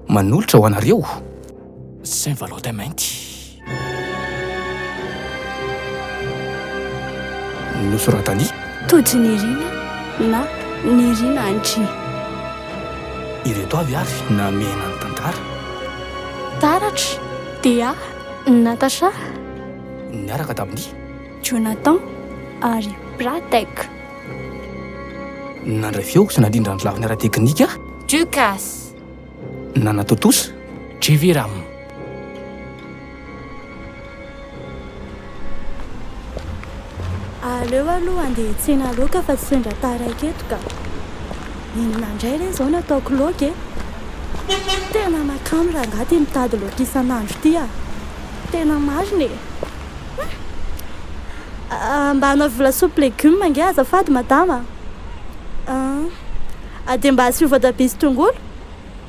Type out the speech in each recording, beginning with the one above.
Manolotra ho anareo Saint Valentin Mainty. Nosoratan'i. Tojo Nirina na Nirina Andry. Ireto avy ary namehana ny tantara. Taratra, Dea, Natacha. Niaraka tamin'i. Jonathan ary Bratek. Nandray feo sy nandrindra ny lafiny ara-teknika. Ducasse. Nanatontosa. Jiviram. Aleo aloha andeha hiantsena laoka fa tsy sendra taraiky eto ka. Inona indray re izao no ataoko laoka e? Tena mahakamo rangahy ity mitady laoka isan'andro ity a! Tena marina e! Mba anaovy lasopy legioma ange azafady madama a! Dia mba asio voatabia sy tongolo?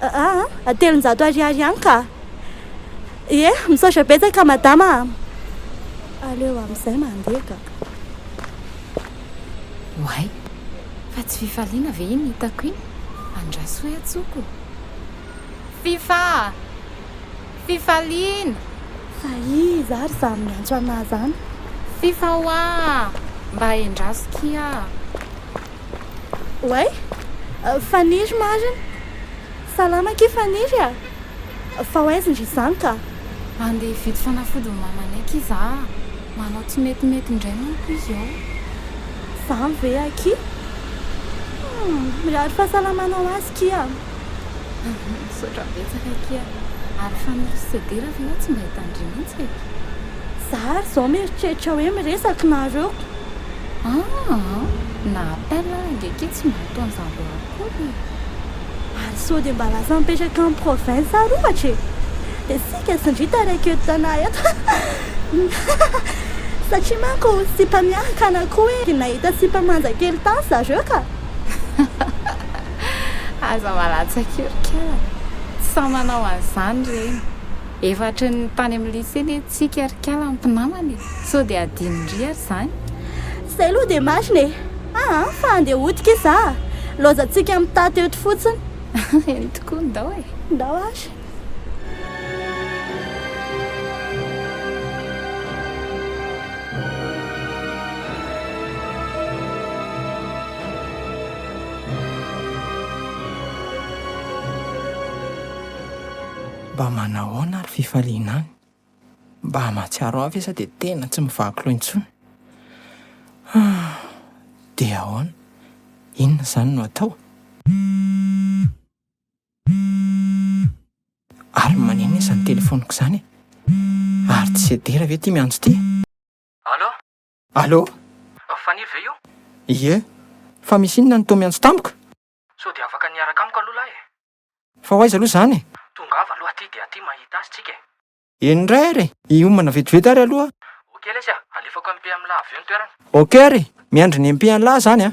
Aa, 300 ariary ihany ka! Ie, misaotra betsaka madama a! Aleo amin'izay mandeha ka! Oay! Fa tsy fifaliana ve iny hitako iny? Andraso hoe antsoko! Fifa a! Fifaliana! Fa iza ary izany miantso anah izany? Fifa hoa! Mba endraso kia! Oay! Faniry marina! Salama akia Faniry a! Fa ho aiza ndry izany ka? Andeha hividy fanafodin'i mamanay akia za a! Manao tsy metimety indray manko izy ao. Zany ve akia? Humm! Mirary fahasalamana ho azy kia! Misaotra betsaka akia. Ary Faniry sy Sedera ve hoa tsy mba hitan-dry mihitsy e? Za ary izao mieritreritra hoe miresaka nareo. Aa! Na appel ara ange akia tsy mba ataon'zareo akory e! Ary sao dia mba lasa mipetraka any province ary ohatra e! Dia sika sy ndry taraiky eto Tana eto Satria manko sipa miaraka na koa hoe nahita sipa manja kely tany zareo ka! Aza malatsaka eo ry kala, tsy sahy manao an'izany ireny. Efa hatry ny tany amin'ny lycée anie tsika ry kala ny mpinamana e! Sao dia adinondry ary izany? Zay aloha dia marina e! Aa fa andeha hody ki za a! Laozantsika mitaty eto fotsiny. Eny tokoa, ndao e! Ndao ary. Mba manahoana ary fifaliana any? Mba mahatsiaro ahy ve sa dia tena tsy mivaky loha intsony? Dia ahoana? Inona izany no atao? Ary maneno izany telefaoniko izany e? Ary tsy Sedera ve ity miantso ity? Allo? Allo? Faniry ve io? Ie. Fa misy inona no toa miantso tampoka? Sao dia afaka ny hiaraka amiko aloha lahy e? Fa ho aiza aloha izany e? Tongava aloha aty dia aty mahita azy tsika e! Eny indray ary e! Hiomana vetivety ary aloha aho. Ok lesy a! Alefako MP amin'lah avy eo ny toerana. Ok ary e! Miandry ny MP an'lah izany a!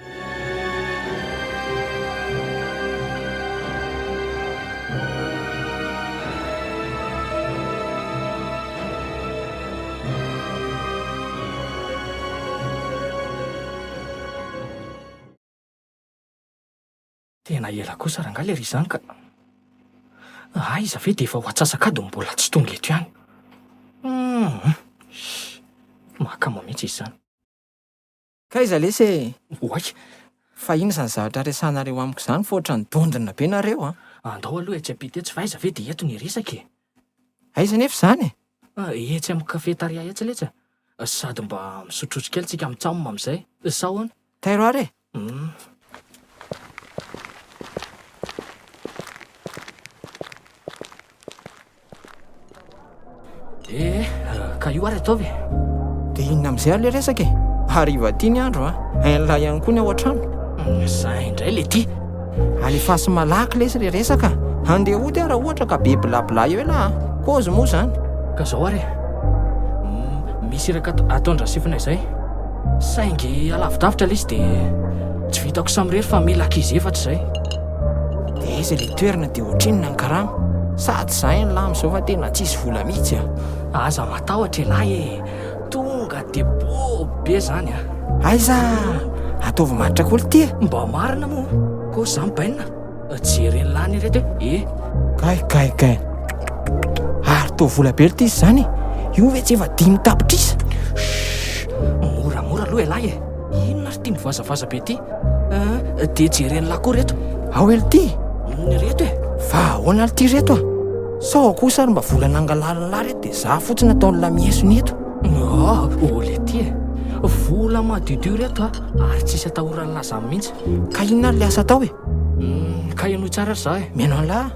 Tena ela kosa rangahy le ry izany ka. Aiza ve dia efa ho atsasak'adiny mbola tsy tonga eto ihany. Hum. Mahakamo mihitsy izy izany. K'aiza lesy e! Oay! Fa inona izany zavatra resahanareo amiko izany fa ohatran'ny dondrona be nareo an! Andao aloha etsy ampita etsy fa aiza ve dia eto ny resaka e! Aiza anefa izany e? Etsy amin'ny cafetaria etsy letsy a! Sady mba misotrosotro kely tsika mitsam amin'izay, sa ahoana? Tairo ary e! Hum. Eh, ka io ary ataovy e! Dia inona amin'izay ary ilay resaka e? Hariva aty ny andro a! Hain'lah ihany koa ny ao an-trano. Zay indray le ty! Alefaso malaky lesy le resaka a! Handeha hody aho raha ohatra ka be blabla eo elah a! Kôzy moa izany. Ka zao ary e! Misy iraka ataon-dRasefina izay. Saingy alavidavitra ilay izy dia tsy vitako samirery fa mila ankizy efatra izay. Dia aiza ilay toerana dia ohatrinona ny karama? Sady za elah amin'izao fa tena tsisy vola mihitsy a! Aza matahotra elah e! Tonga dia bôby be zany a! Aiza! Ataovy mahantra koa lty e! Mba marina moa! Koa zany bainina! Jeren'lah anie reto e! Ka. Kay kay kay. Ary toa vola be ity izany e. Io ve tsy efa dimy tapitrisa? Shh! Moramora aloha ialahy e. Inona ary ity mivazavaza be ity? Ah, dia jeren'lah koa reto. Ao ely ity? Reto e. Fa ahoana ry ity reto a? Sao ao kosa ary mba vola nangalarin'lah reto dia za fotsiny ataon'lah miesona eto. Oh, olé ity e. Vola madiodio reto a, ary tsisy atahoran'lah zany mihitsy. Ka inona ary le asa atao e? Ka henoy tsara ry za e. Mihaino an'lah.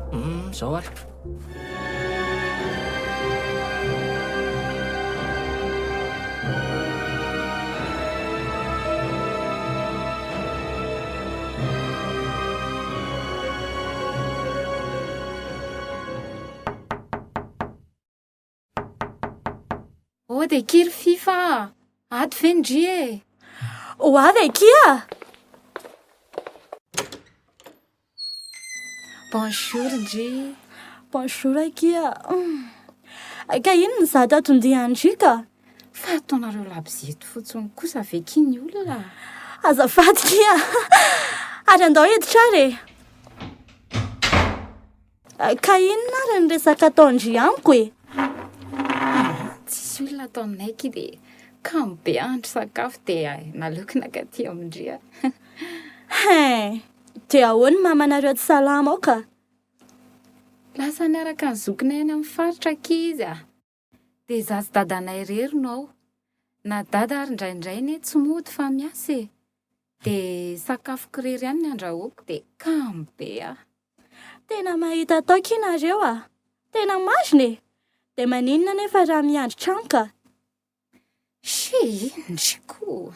Zao ary. Oh dia kiry fifa a! Ato ve ndry e? Ho avy akia! Bonjour ndry. Bonjour akia. Ka inona izato atondian-dry ka? Fa ataonareo labozia eto fotsiny kosa ve ki ny olona? Azafady kia. Ary andao hiditra ary e. Ka inona ary ny resaka ataon-dry amiko e? Tsisy olona ato aminay aky dia kamo be hahandro sakafo dia naleoko nankaty amin-dry a. Hein! Dia ahoana ny mamanareo tsy salama ao ka? Lasa niaraka ny zokinay any amin'ny faritra aky izy a! Dia izaho sy dadanay irery no ao. Na dada ary indraindray anie tsy mody fa miasa e! Dia sakafoko irery ihany ny andrahoako dia kamo be aho. Tena mahita atao ki nareo a! Tena marina e! Dia maninona anefa raha miandry trano ka? Shii, ndry ko!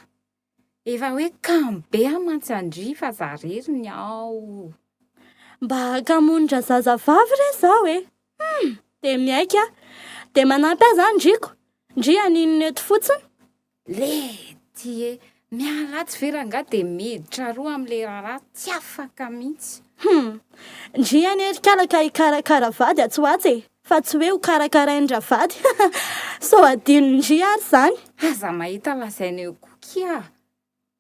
Efa hoe kamo be aho mantsy an-dry fa za rery ny ao. Mba hakamonin-drazazavavy re zaho e! Hum! Dia miaiky aho. Dia manampy ahy zany ndriko. Ndry haninona eto fotsiny? Lety e! Miala atsy ve rangahy dia miditra roa amin'ilay raharaha tsy afaka mihitsy. Hum! Ndry anie ry kala ka hikarakara vady atsy ho atsy e! Fa tsy hoe ho karakarain-dravady. Sao adinon-dry ary izany. Aza mahita lazaina eo koa kia!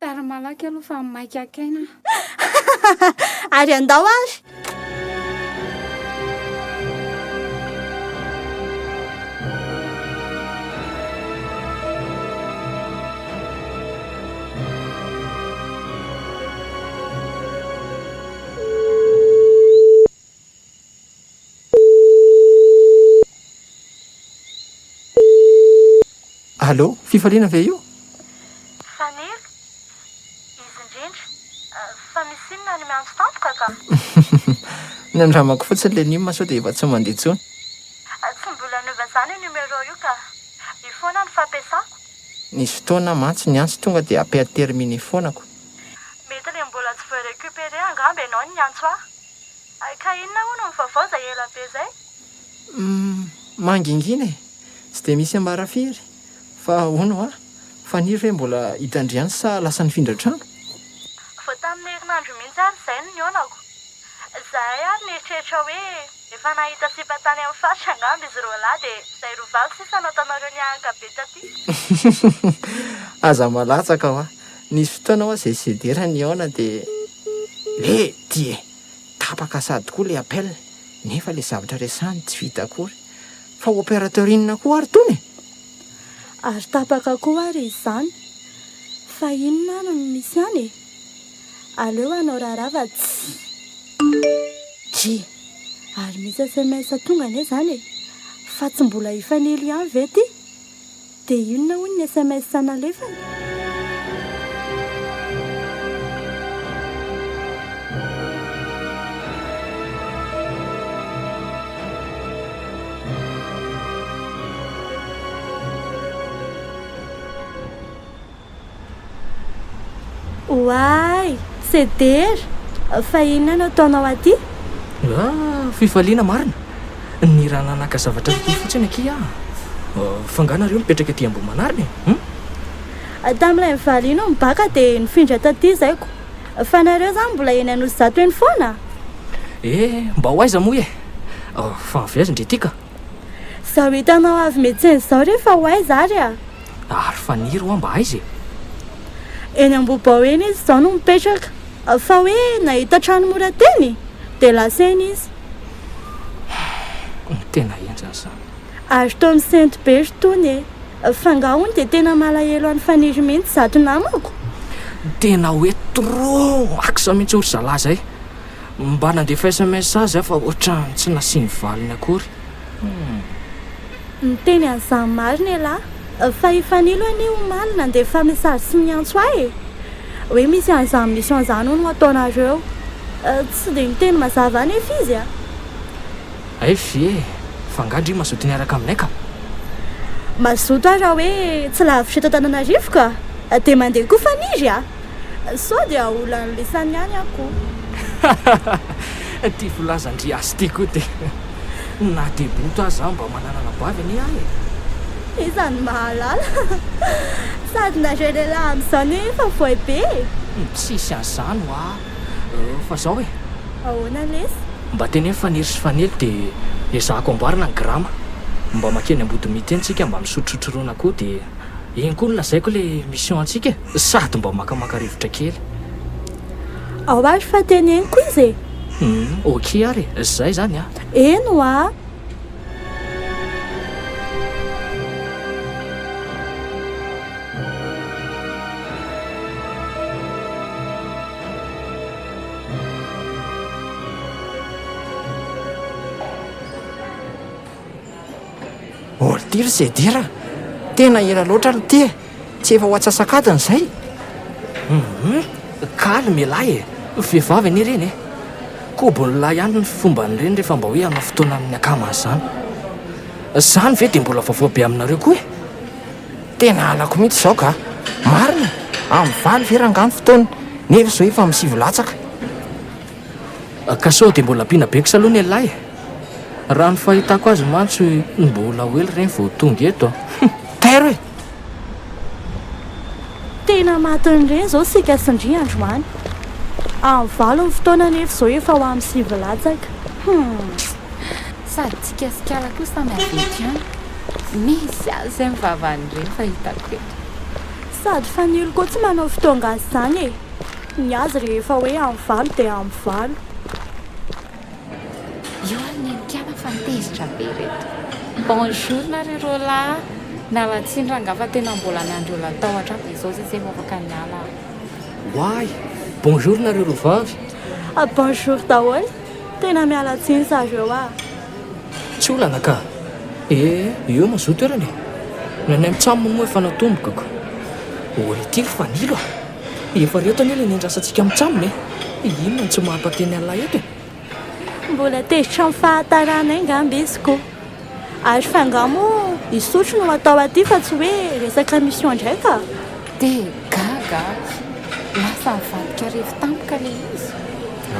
Tara malaky aloha fa maika haka aina aho. Ary andao ary! Allô, Fifaliana ve io? Fanilo, Izy indrindra. Fa misy inona no miantso tampoka ka? Nandramako fotsiny le nim sao dia efa tsy mandeha intsony. Tsy mbola niova izany io numéro io ka. Io foana no fampiasako. Nisy fotoana mantsy niantso tonga dia appel terminé foana ko. Mety le mbola tsy voa-récupérer angamba ianao no niantso ahy. Ka inona hono ny vaovao izay ela be izay? Humm, mangingina e! Tsy dia misy ambara firy. Fa hono hoa, Faniry ve mbola hitan-dry ihany sa lasa nifindra trano? Vao tamin'ny herinandro mihitsy ary izay no nihaonako. Izahay ary nieritreritra hoe efa nahita sipa tany amin'ny faritra angamba izy roalahy dia izay roa vavy sisa no ataonareo niahaka be taty. Aza malatsaka hoa! Nisy fotoana hoa izay Sedera nihaona dia Lety e! Tapaka sady koa le appel nefa le zavatra resahiny tsy vita akory. Fa opérateur inona koa ary tony e? Ary tapaka koa ary izany. Fa inona ary no misy any e? Aleo hanao raharaha fa tsy. Dry! Ary misy sms tonga anie izany e! Fa tsy mbola hifanilo ihany ve ity? Dia inona hono ny sms nalefany? Oay! Sedera! Fa inona no ataonao aty? Ah, fifaliana marina! Nirana naka zavatra taty fotsiny akia aho. Fa nga nareo mipetraka aty Ambohimanarina e? Hum? Tamin'ilay nivaly iny ny baka dia nifindra taty izay ko. Fa nareo izany mbola eny Anosizato eny foana? Eh, mba ho aiza moa e? Fa avy aiza ndry ity ka? Izao hitanao avy miantsena izao re fa ho aiza ary a? Ary Faniry hoa mba aiza e? Eny Ambohibao eny izy izao no mipetraka. Fa hoe nahita trano mora teny dia lasa eny izy. Tena henjana izany. Ary toa misento be ry Tony e! F'angaha hono dia tena malahelo an'i Faniry mihitsy izato namako? Tena hoe trop max mihitsy ry zalahy izay. Mba nandefa sms azy aho fa ohatran'ny tsy nasiany valiny akory. Humm. Miteny an'izany marina ialahy fa i Fanilo anie omaly nandefa message sy niantso ahy e! Hoe misy an'izany mission izany hono ataonareo. Tsy dia niteny mazava anefa izy a! Hay ve e! Fa angaha ndry mazoto niaraka aminay ka? Mazoto aho raha hoe tsy lavitra eto Antananarivo ka! Dia mandeha koa Faniry a! Sao dia haolan'lisany ihany aho ko! Ity filazan-dry azy ity koa dia na dia boto aza aho mba manana anabavy anie aho e! Iza no mahalala? Sady nareo lehilahy amin'izao anie efa voay be e! Tsisy an'izany hoa! Fa zao e! Ahoana lesy? Mba teneno Faniry sy Fanilo dia ezahako amboarina ny grama. Mba makeny Ambodimita eny tsika mba misotrosotro rona koa dia iny koa no lazaiko le mission antsika e! Sady mba makamaka rivotra kely. Ao ary fa teneniko izy e! Humm ok ary e! Zay zany a! Eny hoa! Ordi ry Sedera, tena ela loatra ry ty e! Tsy efa ho atsasak'adiny izay? Hum, calme ialahy e! Vehivavy anie ireny e! Kobon'ny lahy ihany ny fomban'ireny rehefa mba hoe hanao fotoana amin'ny akama an'izany. Izany ve dia mbola vaovao be aminareo koa e? Tena halako mihitsy izao ka! Marina e! Amin'ny valo ve rangaha ny fotoana nefa izao efa amin'ny sivy latsaka? Ka sao dia mbola ampiana bex aloha ny an'lahy e! Raha ny fahitako azy mantsy mbola ho ela ireny vao tonga eto a! Tairo e! Tena matin'ireny izao isika sy ndry androany. Amin'ny valo ny fotoana nefa izao efa ho amin'ny sivy latsaka. Humm. Sady tsika sy kala koa samy avy eto ihany. Misy azy izay ny vavan'ireny fa hitako eto. Sady fanilo koa tsy manao fotoan-gasy izany e! Ny azy rehefa hoe amin'ny valo dia amin'ny valo. Io ary nenikala fa tezitra be reto. Bonjour nareo roalahy. Miala tsiny rangaha fa tena mbola niandry olona tao hatramin'izao izao zay efa afaka niala aho. Oay! Bonjour nareo roa vavy. Bonjour daholo. Tena miala tsiny zareo ah. Tsy olana ka! Eh, eo mazoto toerana e! Ny anay mitsam moa efa natomboka ko! Ô ry ty ry Fanilo a! Efa reto anie le nendrasantsika mitsam e! Inona no tsy maha-pateny an'lah eto e? Mbola tezitra amin'ny fahataranay ngamba izy ko! Ary f'angaha moa hisotro no atao aty fa tsy hoe resaka mission indray ka! Dia gaga aho. Lasa nivadika revy tampoka ilay izy.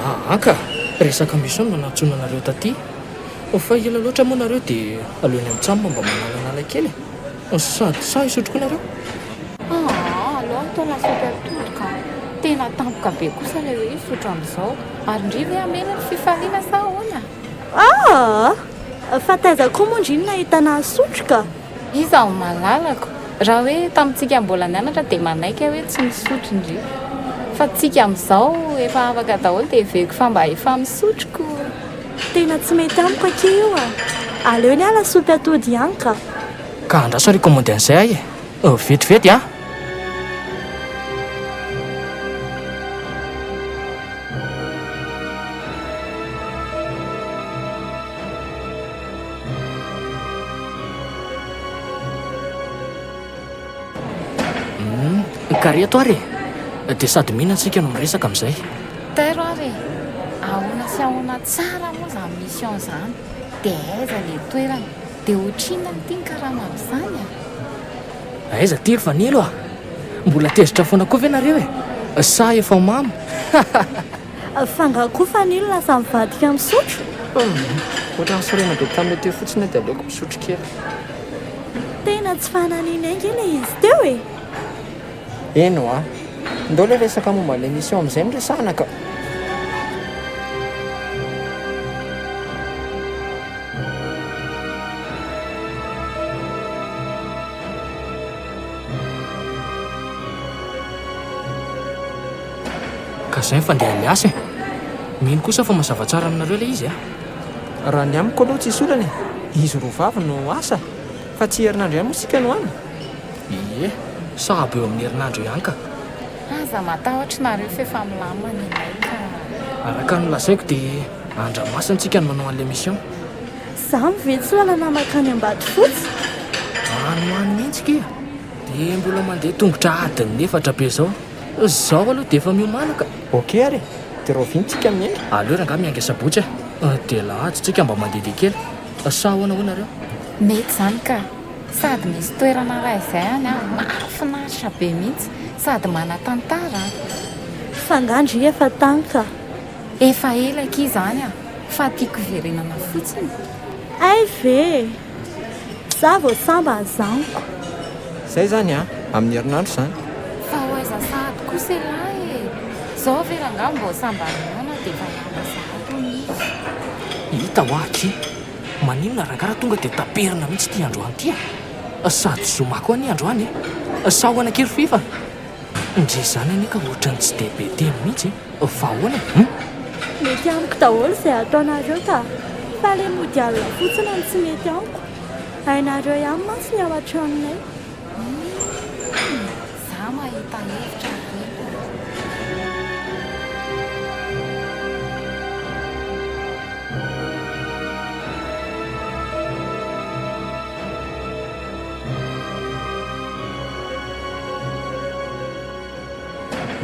Aa ka! Resaka mission no nantsoina anareo taty. Fa ela loatra moa nareo dia aleony amin'ny tsam mba manalanala kely e! Sady sahy hisotro koa nareo? Aa aleo atao lasopy atody ka! Tena tampoka be kosa ilay hoe hisotro amin'izao. Ary ndry ve hamela ny fifaliana sa ahoana? Aa! Fa taiza koa moa ndry no nahitana azy sotro ka? Iza no malalako? Raha hoe tamintsika mbola nianatra dia manaiky aho hoe tsy misotro ndry. Fa tsika amin'izao efa afaka daholo dia heveriko fa mba efa misotro ko. Tena tsy mety amiko akia io a! Aleo ny ahy lasopy atody ihany ka. Ka andraso ary hikaomandy an'izay ahy e! Vetivety a! Humm, ka reto ary e! Dia sady mihinana tsika no miresaka amin'izay. Tairo ary e! Ahoana sy ahoana tsara moa izany mission izany? Dia aiza ilay toerana? Dia ohatrinona ity ny karama amin'izany a? Aiza ty ry Fanilo a! Mbola tezitra foana koa ve nareo e? Sa efa mamo? F'angaha koa Fanilo lasa mivadika misotro? Humm, ohatran'ny sorena be tamin'ilay teo fotsiny aho dia aleoko misotro kely. Tena tsy fananina ange ilay izy teo e! Eny hoa. Ndao ilay resaka momba an'ilay mission amin'izay no resahana ka! Ka zay ny fandehan'ny asa e! Mino kosa fa mazava tsara aminareo ilay izy a! Raha ny amiko aloha tsisy olana e! Izy roa vavy no asa fa tsy herinandro ihany moa isika no any? Ie, sahabo eo amin'ny herinandro ihany ka. Aza matahotra nareo f'efa milamina ny anay ka. Araka ny nolazaiko dia Andramasina tsika no manao an'ilay mission. Zany ve tsy lalana mankany Ambatofotsy? Any ho any mihitsy kia. Dia mbola mandeha tongotra adiny efatra be zao. Zao aloha dia efa miomana ka. Ok ary e! Dia rahoviana tsika miainga? Aleo rangahy miainga sabotsy e! Dia alahady tsika mba mandehandeha kely. Sa ahoana hoy nareo? Mety izany ka! Sady misy toerana iray izay any an, mahafinaritra be mihitsy, sady manan-tantara an! Fa nga ndry efa tany ka! Efa ela akia izany an, fa tiako hiverenana fotsiny. Hay ve e! Za vao sambany zanko. Zay zany an, amin'ny herinandro zany. Fa ho aiza sahady kosa elah e! Zao ve rangaha mbô sambany noana dia efa hiala sahady hono izy. Hita hoa akia! Maninona rangaha raha tonga dia taperina mihitsy ity androany ity a! Sady zoma koa anie androany e! Sa ahoana akia ry Fifa? Ndry izany anie ka ohatran'ny tsy dia be teny mihitsy e! Fa ahoana e? Hum? Mety amiko daholo izay ataonareo ka! Fa ilay mody alina fotsiny no tsy mety amiko. Hainareo ihany mantsy ny ao an-tranonay. Humm! Za mahita hevitra ry reto a!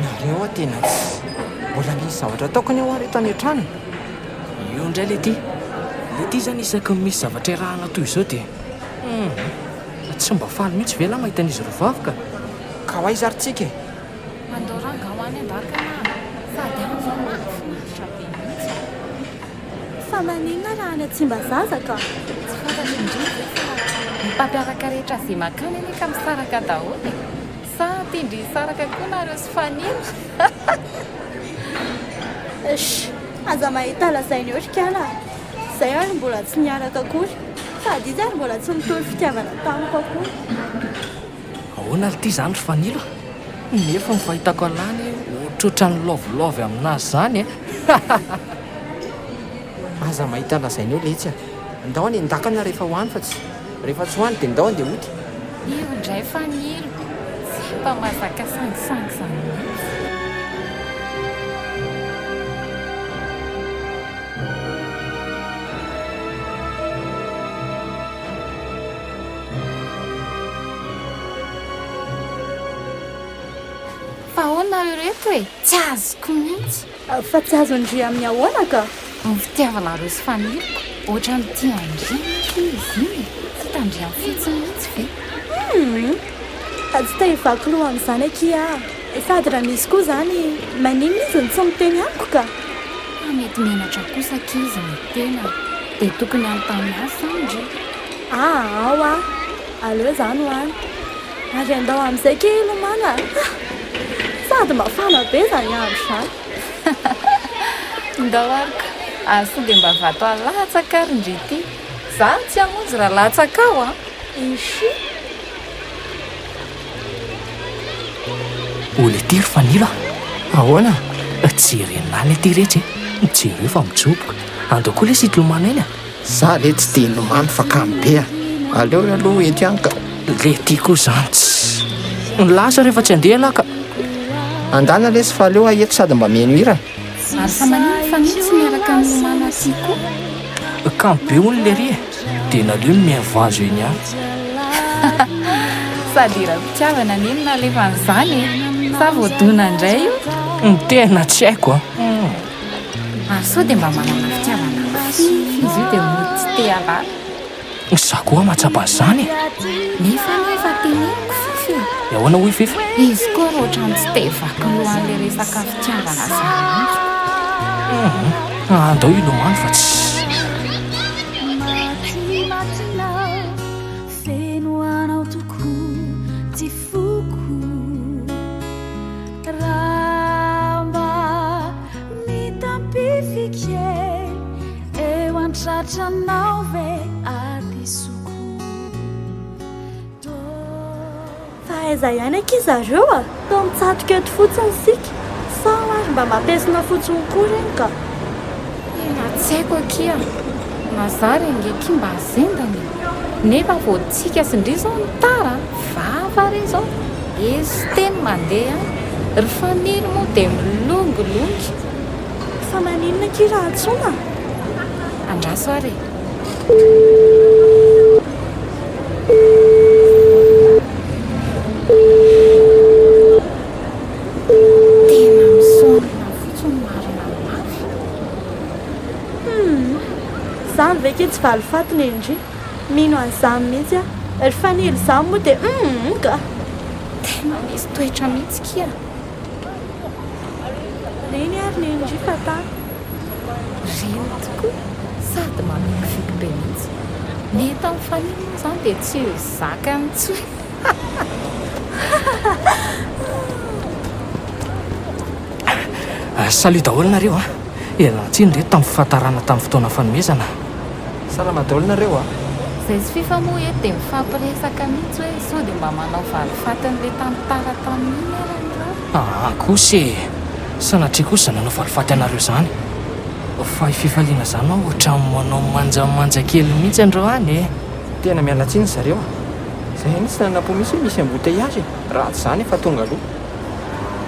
Nareo hoa tena tsy. Mbola misy zavatra ataoko anie hoa reto any an-trano e. Io indray le ty. Le ty zany isaky ny misy zavatra iarahana toy izao dia hum. Tsy mba faly mihitsy ve lahy mahita an'izy roa vavy ka. Ka ho aiza ary tsika e? Andao rangaha ho any an-dakana a! Sady any izao mahafinaritra be mihitsy a! Fa maninona raha any Tsimbazaza ka? Tsy fantatro indrindra ve fa ny mpampiaraka rehetra ze makany anie ka misaraka daholo e! Sa tian-dry hisaraka koa nareo sy Fanilo? Sh! Aza mahita lazaina eo ry kala a! Zay ary mbola tsy niaraka akory, sady izy ary mbola tsy nitory fitiavana tamiko akory. Ahoana ry ty zany ry Fanilo a? Nefa ny fahitako an'lah anie ohatrohatran'ny love love aminazy zany e! Aza mahita lazaina eo letsy a! Ndao any an-dakana rehefa ho any fa tsy rehefa tsy ho any dia ndao andeha hody. Io indray Fanilo, tsy mba mahazaka sangisangy izany mihitsy. Fa ahoana nareo reto e? Tsy azoko mihitsy. Fa tsy azon-dry amin'ny ahoana ka? Ny fitiavanareo sy Fanilo ohatran'ny tia an-dry akia izy iny e! Tsy tandriany fotsiny mihitsy ve? Humm! Tsy te hivaky loha amin'izany akia aho. Sady raha misy koa izany, maninona izy no tsy miteny amiko ka? Fa mety menatra kosa akia izy miteny a! Dia tokony hanontany azy izany ndry. Aa ao ah! Aleo za no any. Ary andao amin'izay kay hilomano a! Sady mafana be izany andro izany. Ndao ary ka! Ary sao dia mba vato alatsaka ary ndry ity? Za tsy hamonjy raha latsaka ao an! Ishi! Olona ity ry Fanilo a! Ahoana? Jerena any aty retsy e! Jereo fa mijoboka. Andao koa lesy hilomano eny a! Za le tsy dia lomano fa kamo be a! Aleo aloha eto ihany ka. Le ty koa zany tsy. Lasa rehefa tsy handeha ialahy ka. Andana lesy fa aleo aho eto sady mba mihaino hira. Ary fa maninona fa mino tsy miaraka milomano aty koa? Kamo be hono lery e! Dia naleo ny mihaino vazo eny ihany. Sady hiram-pitiavana anie no nalefa an'izany e! Sa voadona indray io? Tena tsy haiko a! Ary sao dia mba manana fitiavana fify izy io dia mody tsy te halala. Za koa mahatsapa an'izany e! Nefa anie efa teneniko Fify e! Dia ahoana hoy Fify? Izy koa ary ohatran'ny tsy te hivaky loha an'ilay resaka fitiavana izany mihitsy. Hum, andao hilomano fa tsy. Feno anao tokoa ty foko Raha mba mitampify kely eo an-tratranao ve adisoko Fa aiza ihany akia zareo a? Toa mitsatoka eto fotsiny isika. Sao ary mba mampesona fotsiny koa ireny ka. Tena tsy haiko akia. Mazary ange ky mba zendana e! Nefa vao tsika sy ndry zao no tara a! Vava re zao! Eso teny mandeha any! Ry Fanilo moa dia milongilongy! Fa maninona akia raha antsoina? Andraso ary e! Tena misaonana fotsiny marina mafy. Humm! Zany ve ki tsy valifaty nendry? Mino an'izany mihitsy aho. Ry Fanilo izany moa dia humm ka! Tena misy toetra mihitsy kia. Reny ary nendry fa tara. Reny tokoa, sady mamikiviky be mihitsy. Ny eto amin'i Fanilo moa izany dia tsy ho zakany intsony. Salut daholo nareo a! Ialana tsiny re tamin'ny fahatarana tamin'ny fotoana fanomezana. Salama daholo nareo a! Zay sy Fifa moa eto dia mifampiresaka mihitsy hoe sao dia mba manao valifatin'ilay tantara tamin'iny ara ny rap. Aa kosa e! Sanatria kosa nanao valifaty anareo izany. Fa i Fifaliana izany hoa ohatran'ny manao manjamanja kely mihitsy androany e! Tena miala tsiny zareo a! Zahay anie tsy nanampo mihitsy hoe misy embouteillage e! Raha tsy izany efa tonga aloha.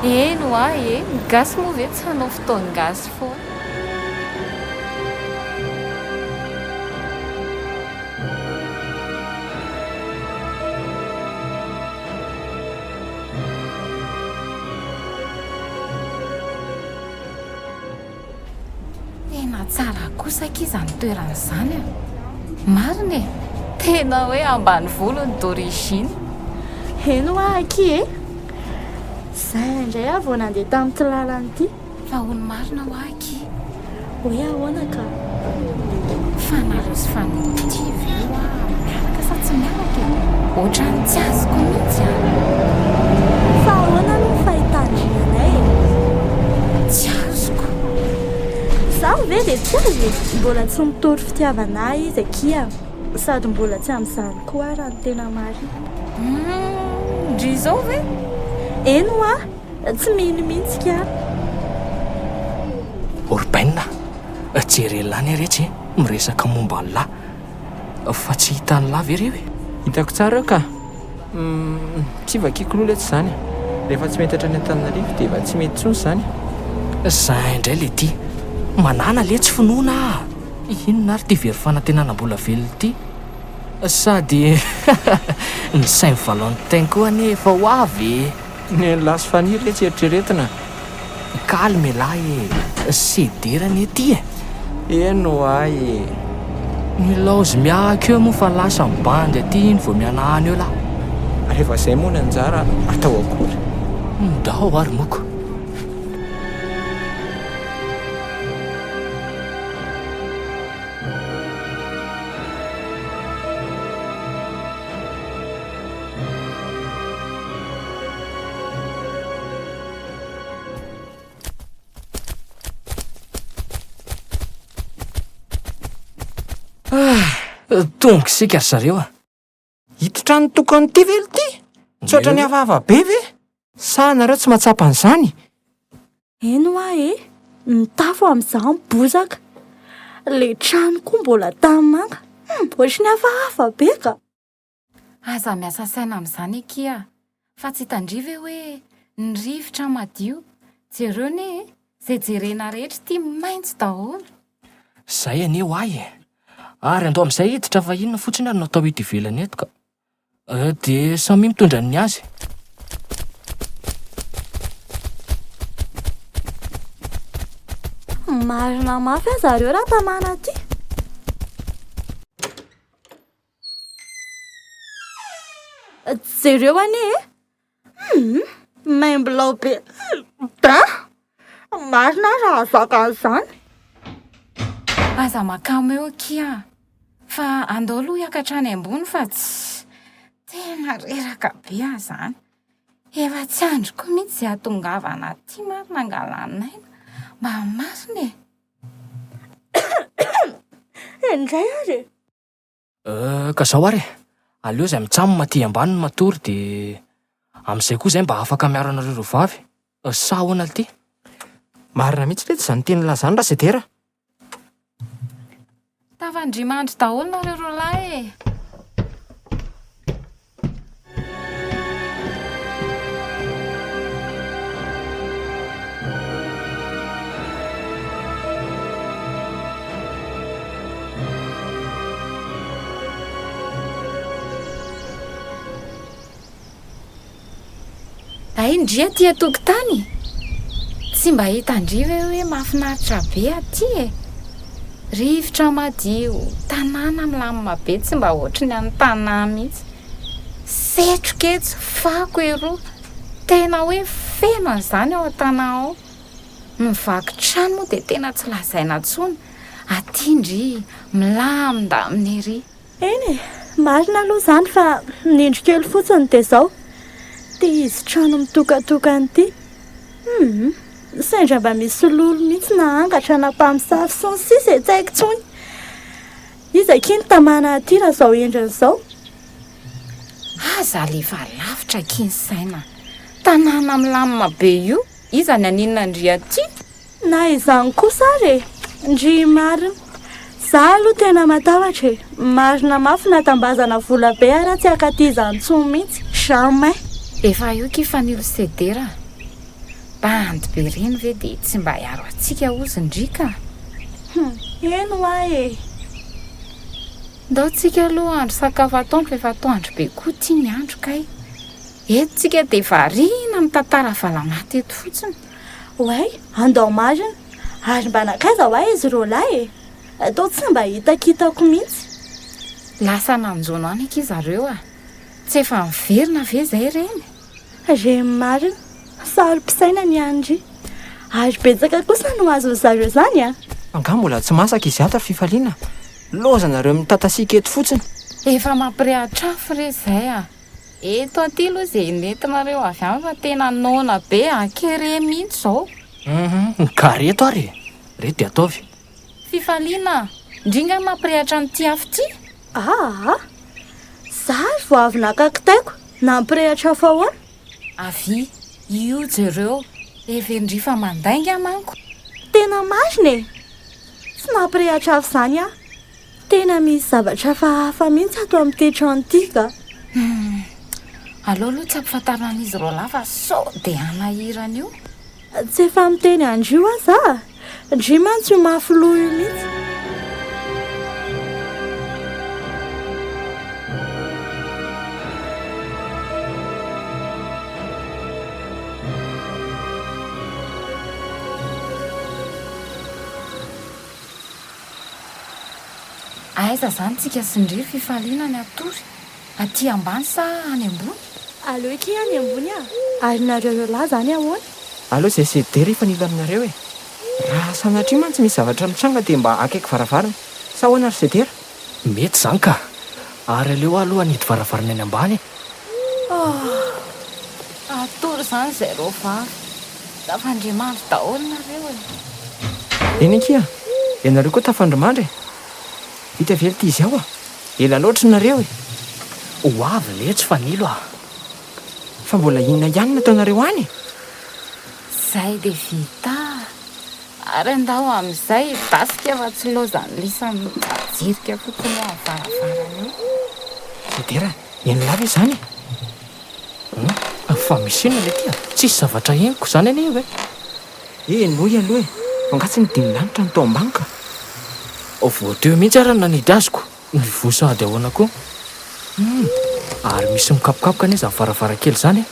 Eny hoa e! Ny gasy moa ve tsy hanao fotoan-gasy foana? Tena tsara kosa akia izany toerana izany a! Marina e! Tena hoe ambanivolo ny d'origine. Heno hoa akia e! Zay indray aho vao nandeha tamin'ity lalana ity. Fa hono marina hoa akia. Hoe ahoana ka? Fa nareo sy Fanilo ity ve hoa miaraka sa tsy miaraka e? Ohatran'ny tsy azoko mihitsy an! Fa ahoana aloha ny fahitandry anay e? Tsy azoko. Izaho ve dia tsy azo e? Mbola tsy nitory fitiavana ahy izy akia, sady mbola tsy amin'izany koa aho raha ny tena marina. Humm, ndry izao ve? Eny hoa, tsy mino mihitsy ka. Orbaine, jereo anie retsy e, miresaka momba an'lah. Fa tsy hitan'lah ve reo e? Hitako tsara eo ka. Humm, tsy vakiako loha letsy izany e. Rehefa tsy mety hatrany Antananarivo dia efa tsy mety intsony izany. Zay indray le ty. Manana letsy finoana ah! Inona ary ty very fanantenana mbola velona ity? Sady ny Saint Valentin koa anie efa ho avy e! Ny an'i Lasy Faniry letsy eritreretina. Calme elah e! Sedera anie ty e! Eny ho'a e! Ny laozy miahaka eo moa fa lasa mibandy aty iny vao mihanahana eo lah. Rehefa zay moa ny anjara atao akory? Ndao ary moko. Tonga isika ry zareo a! Ity trano tokana ity ve ity? Tsy ohatran'ny hafahafa be ve? Sa nareo tsy mahatsapa an'izany? Eny hoa e! Ny tafo amin'izany bozaka, le trano koa mbola tanimanga, hum, ohatry ny hafahafa be ka! Aza miasa saina amin'izany akia fa tsy hitandria ve hoe ny rivotra madio, jereo anie e, izay jerena rehetra ity maitso daholo. Zay anie ho ahy e! Ary andao amin'izay hiditra fa inona fotsiny ary no atao eto ivelany eto ka. Dia samia mitondra ny azy. Marina mafy aza reo raha tamana aty. Jereo anie e! Hum! Maimbilao be ben! Marina aho raha zaka an'izany. Aza makamo eo akia fa andao aloha hiakatra any ambony fa tsy tena reraka be aho izany. Efa tsy andriko mihitsy izay hahatongavana aty marina hangalan'aina. Mba marina e! Indray ary e! Euh, ka zao ary e, aleo zay mitsam aty ambany no matory de amzay koa zay mba afaka miaro anareo roa vavy, sa ahoana lty? Marina mihitsy letsy zany tenin'lah zany Rasedera. Tafandria-mandry daholo nareo roalahy e! Hay ndry aty an-tokotany? Tsy mba hitan-dry ve hoe mahafinaritra be aty e? Rivotra madio, tanàna milamina be tsy mba ohatry ny any Tanà mihitsy. Setroka etsy, fako eroa. Tena hoe feno an'izany ao an-tanà ao. Ny vaky trano moa dia tena tsy lazaina intsony. Aty ndry milamindamina ery. Eny e, marina aloha izany fa ny indro kely fotsiny dia izao, te izy trano mitokatokana ity. Hum, sendra mba misy lolo mihitsy na angatra na mpamosavy sy ny sisa e, tsy haiko intsony. Iza akia no tamana aty raha izao endriny izao? Aza alefa lavitra akia ny saina. Tanàna milamina be io, iza ny haninona an-dry aty? Na izany kosa ary e! Ndrii marina. Za aloha tena matahotra e! Marina mafy na tambazana vola be ara tsy hakaty izany tsony mihitsy, jamais! Efa io ki fanilo sedera a! Bandy be reny ve dia tsy mba hiaro antsika ozy ndry ka! Hum, eny hoa e! Ndao tsika aloha hahandro sakafo atoandro fa efa atoandro be koa ty ny andro kay! Eto tsika dia variana mitantara valamaty eto fotsiny. Oay, andao marina! Ary mba nankaiza hoa izy roalahy e? Toa tsy mba hitakitako mihitsy. Lasa nanjono any akia zareo a! Tsy efa niverina ve izay ireny? Reny marina, saro-pisaina ny an-dry. Ary betsaka kosa no azon-dry zareo izany a! Angaha mbola tsy masaka izy ato ry Fifaliana? Lozanareo mitatasiaka eto fotsiny. Efa mampirehatra afo re izay a! Eto aty aloha izay nentinareo avy any fa tena noana be a! Kere mihitsy izao. Hum, ka reto ary e! Reto dia ataovy. Fifaliana a! Ndry nga mampirehatra an'ity afo ity? Aa! Za ary vao avy naka kitaiko, nampirehatra afo ahoana? Avia, io jereo, heverin-dry fa mandainga manko. Tena marina e! Tsy nampirehatra afo izany aho. Tena misy zavatra hafahafa mihitsy ato amin'ity trano ity ka. Humm. Aleo aloha tsy ampifantarina an'izy roalahy fa sao dia hanahirana eo. Tsy efa miteny an-dry hoa za. Ndry mantsy io mafy loha io mihitsy. Aiza zany tsika sy ndry ry fifaliana ny hatory? Aty ambany sa any ambony? Aleo akia any ambony ah! Ary nareo roalahy zany ahoana? Aleo zay CD ry hifanila aminareo e! Raha sanatria mantsy misy zavatra mitranga dia mba akaiky varavarana. Sa ahoana ry CD ra? Mety zany ka! Ary aleo aho aloha hanidy varavarana any ambany e! Ah! Hatory zany zay roa vavy. Tafandrimandry daholo nareo e! Eny akia, ianareo koa tafandrimandry e! Vita ve ity izao a? Ela loatra nareo e! Ho avy letsy Fanilo a! Fa mbola inona ihany no ataonareo any e? Zay dia vita ary andao amin'izay hidasika fa tsy laozan'ny lisany mijirika fotsiny eo amin'ny varavarana eo. Sedera, henonà ve izany e? Hum, fa misy inona le ty a? Tsisy zavatra henoko zany anie io e! Henoy aloha e! Fa nga tsy ny dimy lanitra no tao ambany ka! Vao teo mihitsy ary no nanidy azoko, nivoha sahady ahoana koa? Hum, ary misy mikapokapoka anie zany varavarankely zany e!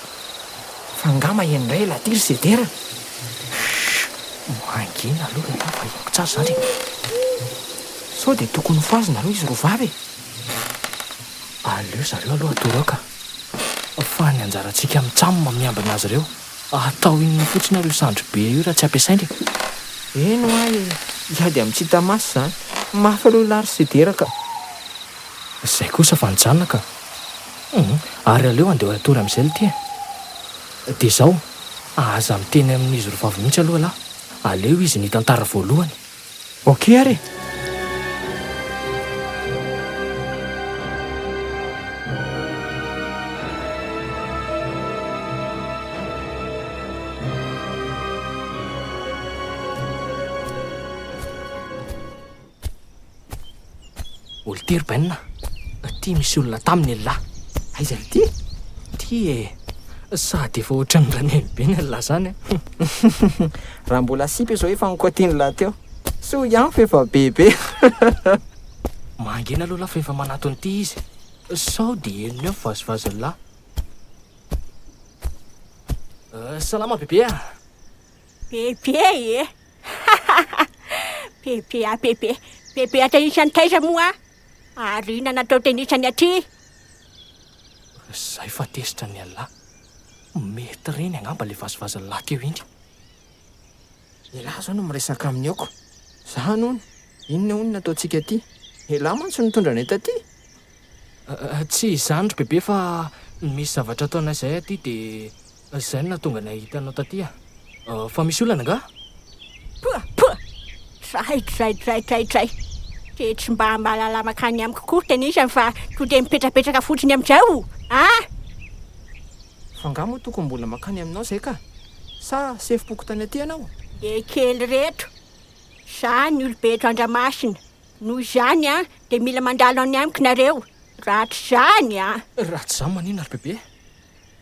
Fa nga maheno indray elah ty ry Sedera? Chut! Mangina aloha ialahy fa henoko tsara zany e! Sao dia tokony ho fohazina aloha izy roa vavy e! Aleo zareo aloha atoro ao ka! Fa ny anjarantsika mitsam miambina azy ireo. Atao inona fotsiny ary io sandry be io raha tsy ampiasaina e! Eny hoa e! Hiady amin'ny tsy hita maso izany. Mafy aloha ialahy ry Sedera ka! Izay kosa fa nijanona ka! Hum! Ary aleo andeha hatory amin'izay lty e! Dia izao, aza miteny amin'izy roa vavy mihitsy aloha ialahy. Aleo izy no hitantara voalohany. Ok ary e! Olo-ty ry Bainina, ty misy olona taminy elah. Aiza ity? Ty e! Sady efa ohatran'ny raneny be ny an'lah zany an! Raha mbola sipa izao efa nikotian'lah teo. Soa ihany fa efa bebe. Mangina aloha lah fa efa manatona ity izy. Sao dia henony eo ny vazivazin'lah. Salama bebe a! Bebe e! Bebe a bebe! Bebe atenisany taiza moa? Ary inona natao tenisany aty? Zay fa tezitra ny an'lah. Mety reny angamba le vazivazin'lah teo iny. Elah zao no miresaka aminy aoko. Zany hono, inona hono no ataontsika aty? Elah mantsy no nitondra anay taty. Tsy izany ry bebe fa misy zavatra ataonay izay aty dia izay no nahatonga anay hahita anao taty a! Fa misy olana angaha? Poa! Poa! Dray dray dray dray dray! Dia tsy mba mahalala mankany amiko koa tenisany fa to dia mipetrapetraka fotsiny amin'izao a! Fa angaha moa tokony mbola mankany aminao izay ka? Sa sefom-pokontany aty ianao? Dia kely reto! Za ny olobe eto Andramasina. Noho izany an, dia mila mandalo any amiko nareo, raha tsy izany an. Raha tsy izany maninona ry bebe?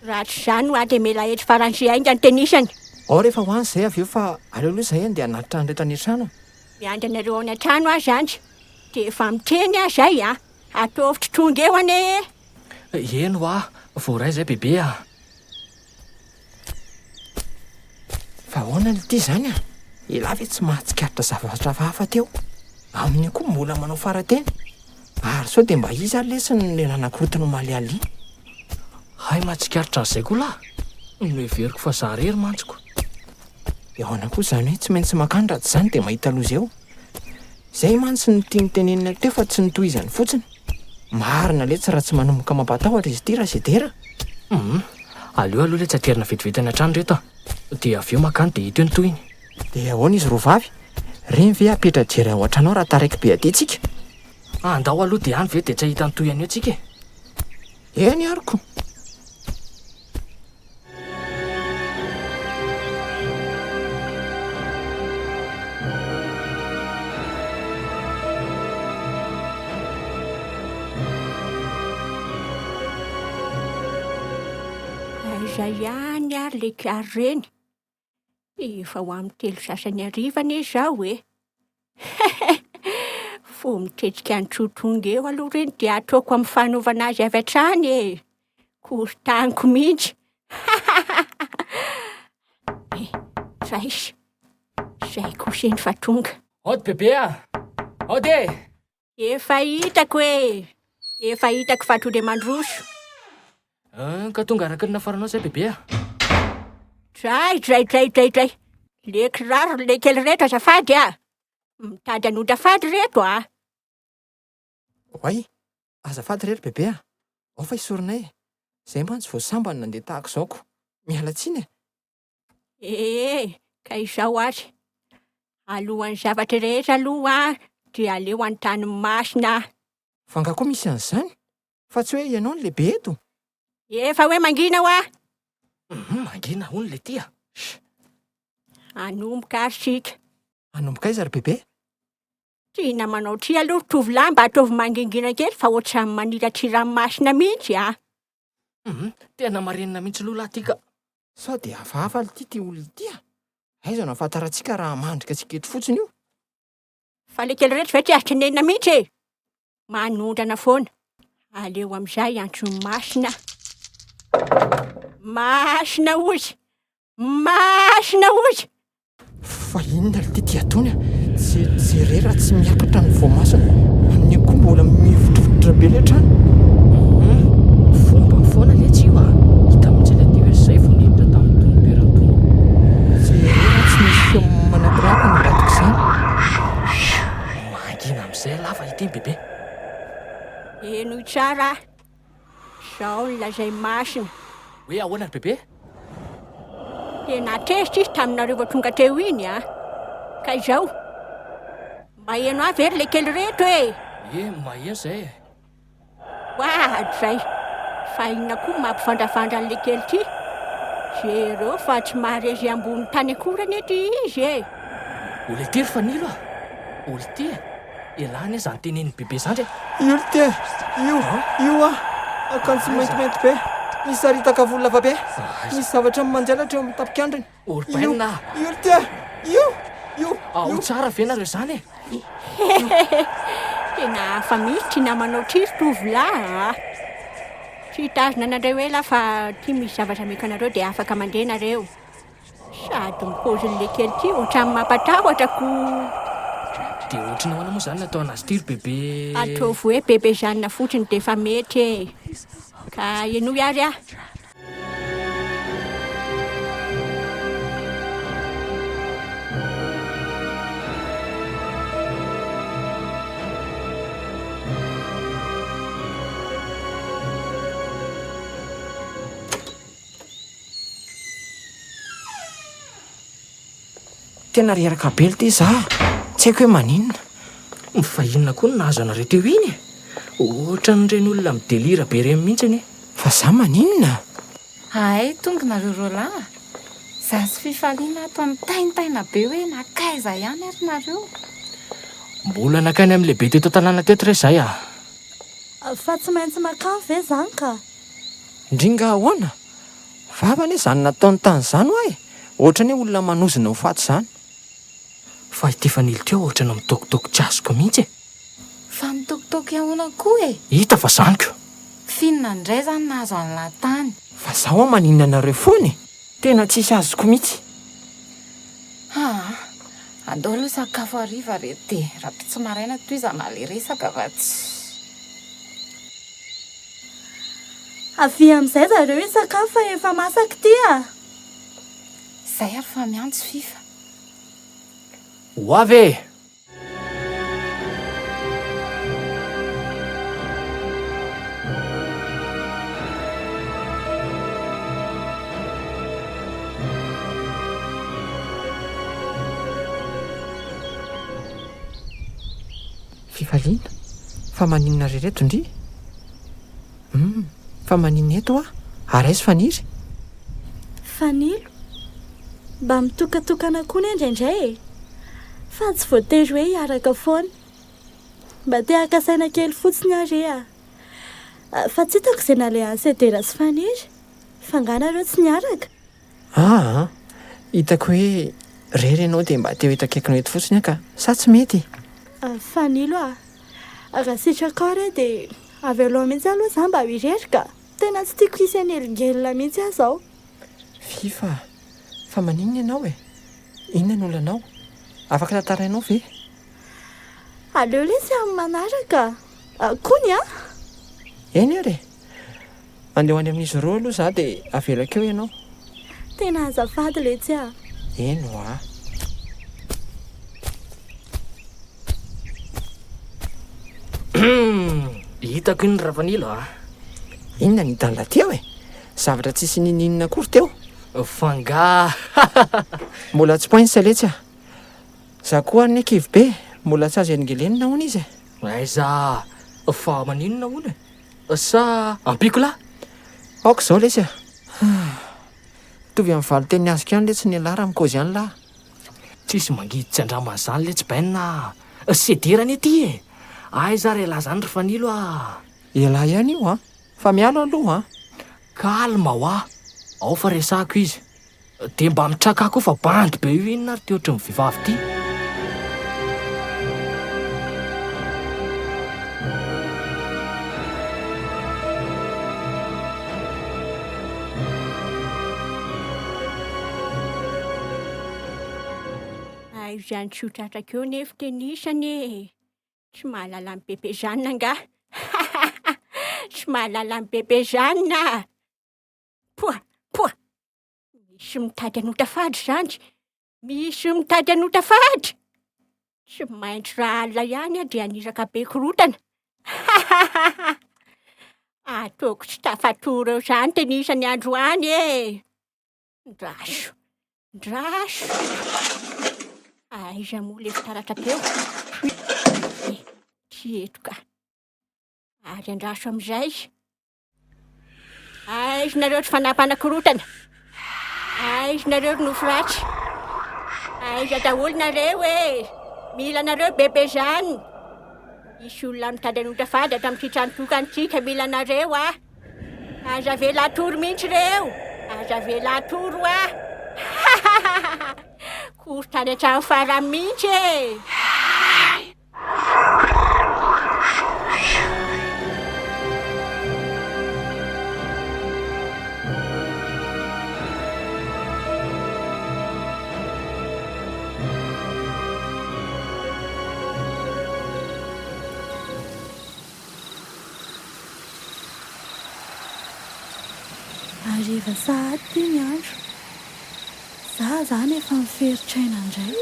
Raha tsy izany hoa dia mila eto faran'izay haingana tenisany. Ao rehefa ho any izay avy eo fa aleo aloha izahay andeha hanatitra an'ireto any an-trano. Miandry anareo any an-trano aho zandry, dia efa miteny aho izay an, ataovy tsy tonga eo anie e. Eny hoa, voaray izay bebe a. Fa ahoana ity izany a? Elah ve tsy mahatsikaritra zavatra hafahafa teo? Amin'io koa mbola manao fara-teny. Ary sao dia mba iza ary lesy no le nanakorontana omaly alina iny? Hay mahatsikaritra an'izay koa lah! Noheveriko fa za rery mantsy ko. Dia ahoana koa izany hoe tsy maintsy makany raha tsy izany dia mahita loza eo? Izay mantsy no tiany tenenina teo fa tsy notohizany fotsiny. Marina letsy raha tsy manomboka mampatahotra izy ity Rasedera a! Humm. Aleo aloha letsy aterina vetivety any an-trano reto a! Dia avy eo makany dia hita eo ny tohiny. Dia ahoana izy roavavy? Reny ve hapetra-jery ao an-trano ao raha taraiky be aty tsika? Andao aloha dia any ve dia tsy hahita ny tohiny eo tsika e! Eny ary ko! Aiza ihany ary le kiaro reny? Efa ho amin'ny 3 sasany hariva anie izao e! Vao mitetika ny trotonga eo aloha ireny dia ataoko amin'ny fanaovana azy avy hatrany e! Korotaniko mihitsy. Zay, zay kosa iny fa tonga. Aody bebe a! Aody e! Efa hitako e! Efa hitako fa to dia mandroso. An, ka tonga araka ny nafaranao izay bebe a! Dray, dray, dray, dray, dray! Le kiraro le kely reto azafady a! Mitady hanota fady reto a! Oay! Azafady re ry bebe a! Ao fa esorinay e! Zay mantsy vao sambany nandeha tahaka izao ko! Miala tsiny e! Ee, ka izao ary, alohan'ny zavatra rehetra aloha dia aleo anontany masina aho. Fa nga koa misy an'izany? Fa tsy hoe ianao no lehibe eto? Efa hoe mangina hoa! Hum, mangina hono le ty a! Sh! Hanomboka ary isika. Hanomboka aiza ry bebe? Ty namanao ty aloha ry tovolahy mba ataovy mangingina kely fa ohatran'ny maniratsy ranomasina mihitsy a! Hum, tena marenina mihitsy aloha lahy ty ka! Sao dia hafahafa lty ity olona ity a! Aiza no ahafantarantsika raha mandrika antsika eto fotsiny io? Fa le kely reto ve tsy azo tenenina mihitsy e! Manondrana foana. Aleo amin'izay antsoin'i Masina. Masina ozy! Masina ozy! Fa inona ry ty ataony a? Jere raha tsy miakatra ny voamasina. Amin'io koa mbola mivotrovotra be ilay trano. Hum, fomba foana letsy io a! Hita mihitsy ilay ty hoe zay vao niditra tamin'itony toerana itony. Jere raha tsy misy feo manakoako ny ambadik'izany. Mangina amin'izay lava ity ny bebe. Henoy tsara a! Izao no lazain'i Masina. Hoe ahoana ry bebe? Tena tezitra izy taminareo vao tonga teo iny a! Ka izao, maheno ahy ve ry lekely reto e? Ie, maheno izay e! Oadray! Fa inona koa no mampivandravandra an'i lekely ity? Jereo fa tsy maharesy ambony tany akory anie ity izy e! Olety ry Fanilo a! Olety e! Elah anie zany tenenin'i bebe zandry e! Io ry ty e! Io! Io ah! Akanjo maintimainty be, misy saritaka volo lava be, misy zavatra manjelatra eo amin'ny tapikandriny. Io! Io ry ty e! Io! Io! Ao tsara ve nareo zany e? Tena hafa mihitsy ty namanao ty ry tovolahy a! Tsy hitazona anareo ela aho fa ty misy zavatra ameko anareo dia afaka mandeha nareo. Sady ny paozin'ilay kely ity ohatran'ny mampatahotra ko. Dia ohatry ny ahoana moa izany ny atao an'azy ity ry bebe? Ataovy hoe bebe Jeanne fotsiny dia efa mety e. Ka henoy ary aho. Tena reraka be lty za, tsy haiko hoe maninona. Fa inona koa no nahazo anareo teo iny e? Ohatran'ireny olona mi-delire be ireny mihitsy anie. Fa za maninona? Hay tonga nareo roalahy a! Za sy Fifaliana ato mitaintaina be hoe nankaiza ihany ary nareo? Mbola nankany amin'ny lehibe teto an-tanàna teto re zay a! Fa tsy maintsy makany ve zany ka? Ndry nga ahoana? Vava anie zany nataony tany zany hoa e! Ohatrany hoe olona manozona ho faty zany. Fa ity fanilo ity ohatrany mitôkitôky tsy azoko mihitsy e! Fa mitôkitôky ahoana koa e? Hita fa zany ko! F'inona indray zany nahazo an'lah tany? Fa za hoa maninona anareo foana e! Tena tsisy azoko mihitsy. Aa! Andao aloha sakafo hariva re dia rahampitso maraina tohizana le resaka fa tsy. Avia amin'izay zareo hisakafo fa efa masaka ity a! Izay ary fa miantso fifa. Ho avy e! Fifaliana, Fa maninona ry reto ndry? Humm, fa maninona eto hoa? Ary aiza Faniry? Fanilo, Mba mitokatokana koa anie indraindray e! Fa tsy voatery hoe hiaraka foana. Mba te haka saina kely fotsiny aho re a! Fa tsy hitako izay nalehan'i Sedera sy Faniry. Fa angaha nareo tsy niaraka? Aa! Hitako hoe rery ianao dia mba te ho eto akaikinao eto fotsiny aho ka! Sa tsy mety? Fanilo a! Raha sitrakao re dia avelao mihitsy aloha za mba ho irery ka! Tena tsy tiako hisy hanelingelina mihitsy aho izao. Fifa a! Fa maninona ianao e? Inona no olanao? Afaka tantarainao ve? Aleo lesy amin'ny manaraka kony a! Eny ary e! Andeha ho any amin'izy ireo aloha za dia avelako eo ianao. Tena azafady letsy a! Eny hoa. Hitako iny Rafanilo a! Inona no hitan'lah teo e? Zavatra tsisy ninoninona akory teo. F'angaha? Mbola tsy poince letsy a! Za koa anie kivy be, mbola tsy azo elingelenina hono izy e! Aiza? Fa maninona hono e? Sa ampiako lahy? Aoka izao lesy a! Mitovy amin'ny valin-teny azoko ihany letsy ny elah raha mikaozy any lah. Tsisy mangidy tsy andrama an'izany letsy Ben a! Sedera anie ity e! Aiza ary elah izany ry Fanilo a! Elah ihany io an! Fa miala aloha an! Calme hoa! Ao fa resahako izy. Dia mba mitraka koa fa bandy be io inona ary ty ohatry ny vehivavy ty. Hay izany tsy ho tratrako eo nefa tenisany e! Tsy mahalala an'i Bebe Jeanne angaha? Tsy mahalala an'i Bebe Jeanne! Poa! Poa! Misy mitady hanota fady zany! Misy mitady hanota fady! Tsy maintsy raha alina ihany aho dia haniraka be korontana! Ataoko tsy tafatory eo izany tenisany androany e! Ndraso! Ndraso! Aiza moa ilay fitaratra teo? Tsy eto ka! Ary andraso amin'izay! Aiza nareo ry fanahy mpanakorontana? Aiza nareo ry nofy ratsy? Aiza daholo nareo e? Mila anareo bebe Jeanne. Hisy olona mitady hanonta fady ato amin'ity trano tokantsika, mila anareo ah! Aza avela hatory mihitsy ireo! Aza avela hatory hoa! Korontana hatramin'ny farany mihitsy e! Hariva sahady ity ny andro. Za zany efa miferitr'aina indray.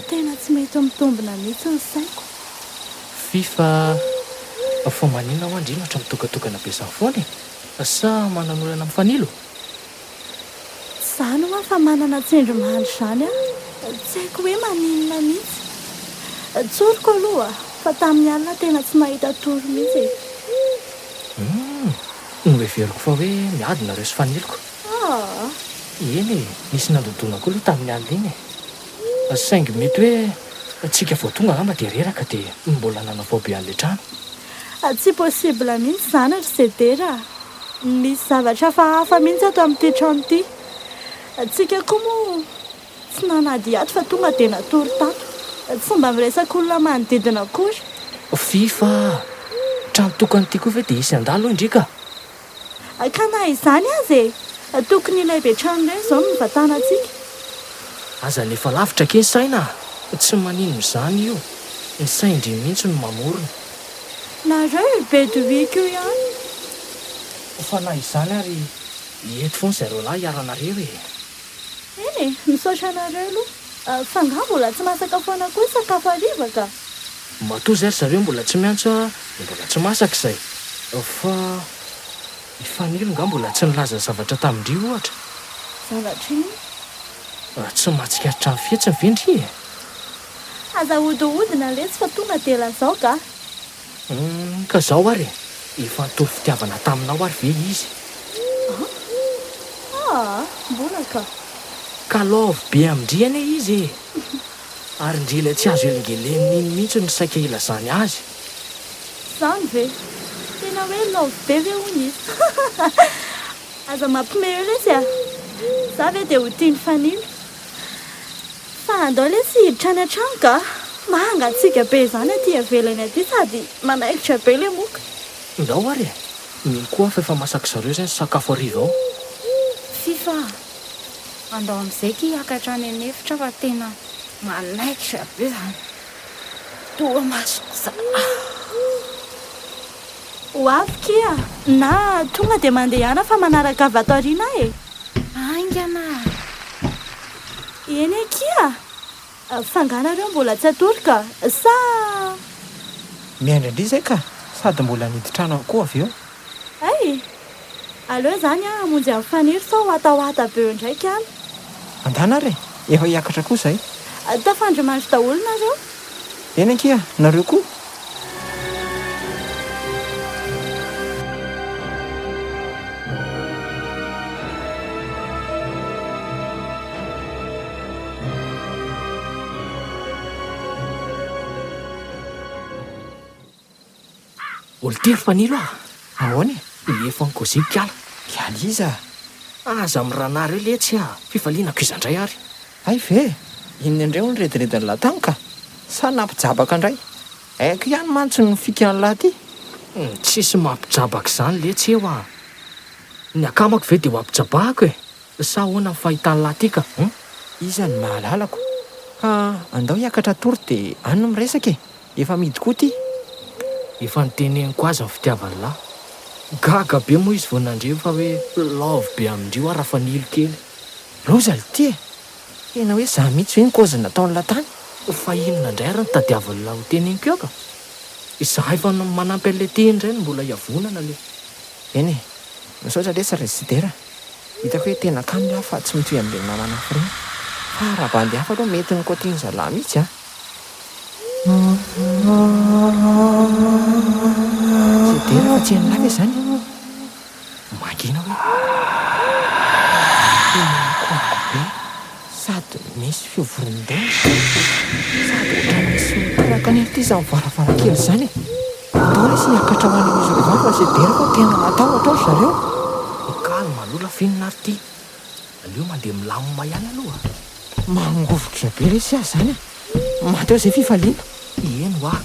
Tena tsy mety mitombina mihitsy ny saiko. Fifa, fa maninona hoa ndry no ohatran'ny mitokatokana be zany foana e? Sa manan'olana mifanilo? Tsy izany hoa fa manana tsindrimandry izany aho. Tsy haiko hoe maninona mihitsy. Tsoriko aloha fa tamin'ny alina tena tsy nahita tory mihitsy e. Humm, noheveriko fa hoe miady nareo sy Fanilo. Aa! Eny e, nisy nandodona koa aloha tamin'ny alina iny e. Saingy mety hoe tsika vao tonga angamba dia reraka dia mbola nanavao be an'ilay trano. Tsy possible mihitsy izany ry Sedera a! Misy zavatra hafahafa mihitsy ato amin'ity trano ity. Tsika koa moa tsy nanadihady fa tonga dia natory tato. Tsy mba miresaka olona manodidina akory. Fifa a! Trano tokana ity koa ve dia hisy handalo hoy ndry ka? Ka na izany aza e! Tokony ilay be trano ireny izao no nivantanantsika. Aza alefa lavitra akia ny saina a! Tsy maninona izany io, ny sain-dry mihitsy no mamorona. Nareo io bedouiko io ihany. Fa na izany ary eto foana zareo lahy hiaranareo e! Eny e, misaotra anareo aloha. Fa angaha mbola tsy masaka foana koa ny sakafo hariva ka? Matoa izay ry zareo mbola tsy miantso a, dia mbola tsy masaka izay. Fa i Fanilo nga mbola tsy nilaza zavatra tamin-dry ohatra? Zavatra inona? Tsy mahatsikaritra ny fihetsiny ve ndry e? Aza ahodihodina letsy fa tonga dia lazao ka! Humm ka zao ary e! Efa nitory fitiavana taminao ary ve izy? An? Aa mbola ka! Ka love be amin-dry anie izy e! Ary ndry ilay tsy azo elingelenina iny mihitsy no saika ilazany azy. Zany ve? Tena hoe love be ve hono izy? Aza mampime eo lesy a! Za ve dia ho tia ny fanilo? Fa andao lesy hiditra any an-trano ka! Mangatsiaka be izany aty ivelany aty sady manaikitra be le moka. Ndao ary e! Mino koa aho fa efa masaka zareo izay ny sakafo hariva ao. Fifa a! Andao amin'izay ki hiakatra any an'efitra fa tena manaikitra be zany torimasoko zany. Ho avy kia, na tonga dia mandehana fa manaraka avy ato aoriana aho e! Haingana a! Eny akia! Fa nga nareo mbola tsy hatory ka? Sa. Miandry an-dry izay ka! Sady mbola hanidy trano aho koa avy eo. Hay! Aleo izany aho hamonjy an'i Faniry sao watawata be eo indray kala. Andana ary e! Efa hiakatra koa izay. Tafandrimandry daholo nareo. Eny ankia, nareo koa. Olon-tia ry Fanilo a! Ahoana e? Efa nikozy kala. Kala iza? Aza miranary eo letsy a! Fifaliana ko iza indray ary? Hay ve? Inona indray hono rediredin'lah tany ka? Sa nampijabaka indray? Haiko ihany mantsy ny fikan'lah ty. Tsisy mampijabaka izany letsy eo a! Ny akamako ve dia ho ampijabahako e? Sa ahoana ny fahitan'lah ty ka? Hum? Iza no mahalalako? Ka andao hiakatra hatory dia any no miresaka e! Efa mihidy koa ty. Efa noteneniko azy ny fitiavan'lah. Gaga be moa izy vao nandre fa hoe love be amin-dry hoa Rafanilo kely. Loza lty e! Tena hoe za mihitsy ve ny kôzy nataon'lah tany? Fa inona indray ary no tadiavin'lah ho teneniko eo ka? Izahay efa manampy an'ilay teny indray no mbola hiavonana le. Eny e! Misaotra lesy ry Sidera. Hitako hoe tena kamo lah fa tsy mitohy amin'ireny namana hafa ireny. Fa raha bandy hafa aloha mety nikaotian'ny zalahy mihitsy an! Sedera fa tsy henon'lah ve izany? Mangina hoe. Tena mikohako be. Sady misy feo vorondolo sady ohatran'ny misy mitoraka anie ity izany varavarankely izany e! Andao lesy hiakatra ho any amin'izy roa vavy fa sedera fa tena matahotra aho ry zareo. Calme aloha lafinina ary ity. Aleo mandeha milamina ihany aloha. Mangovitra be lesy aho izany a! Maty ao izay fifaliana. Eny hoa.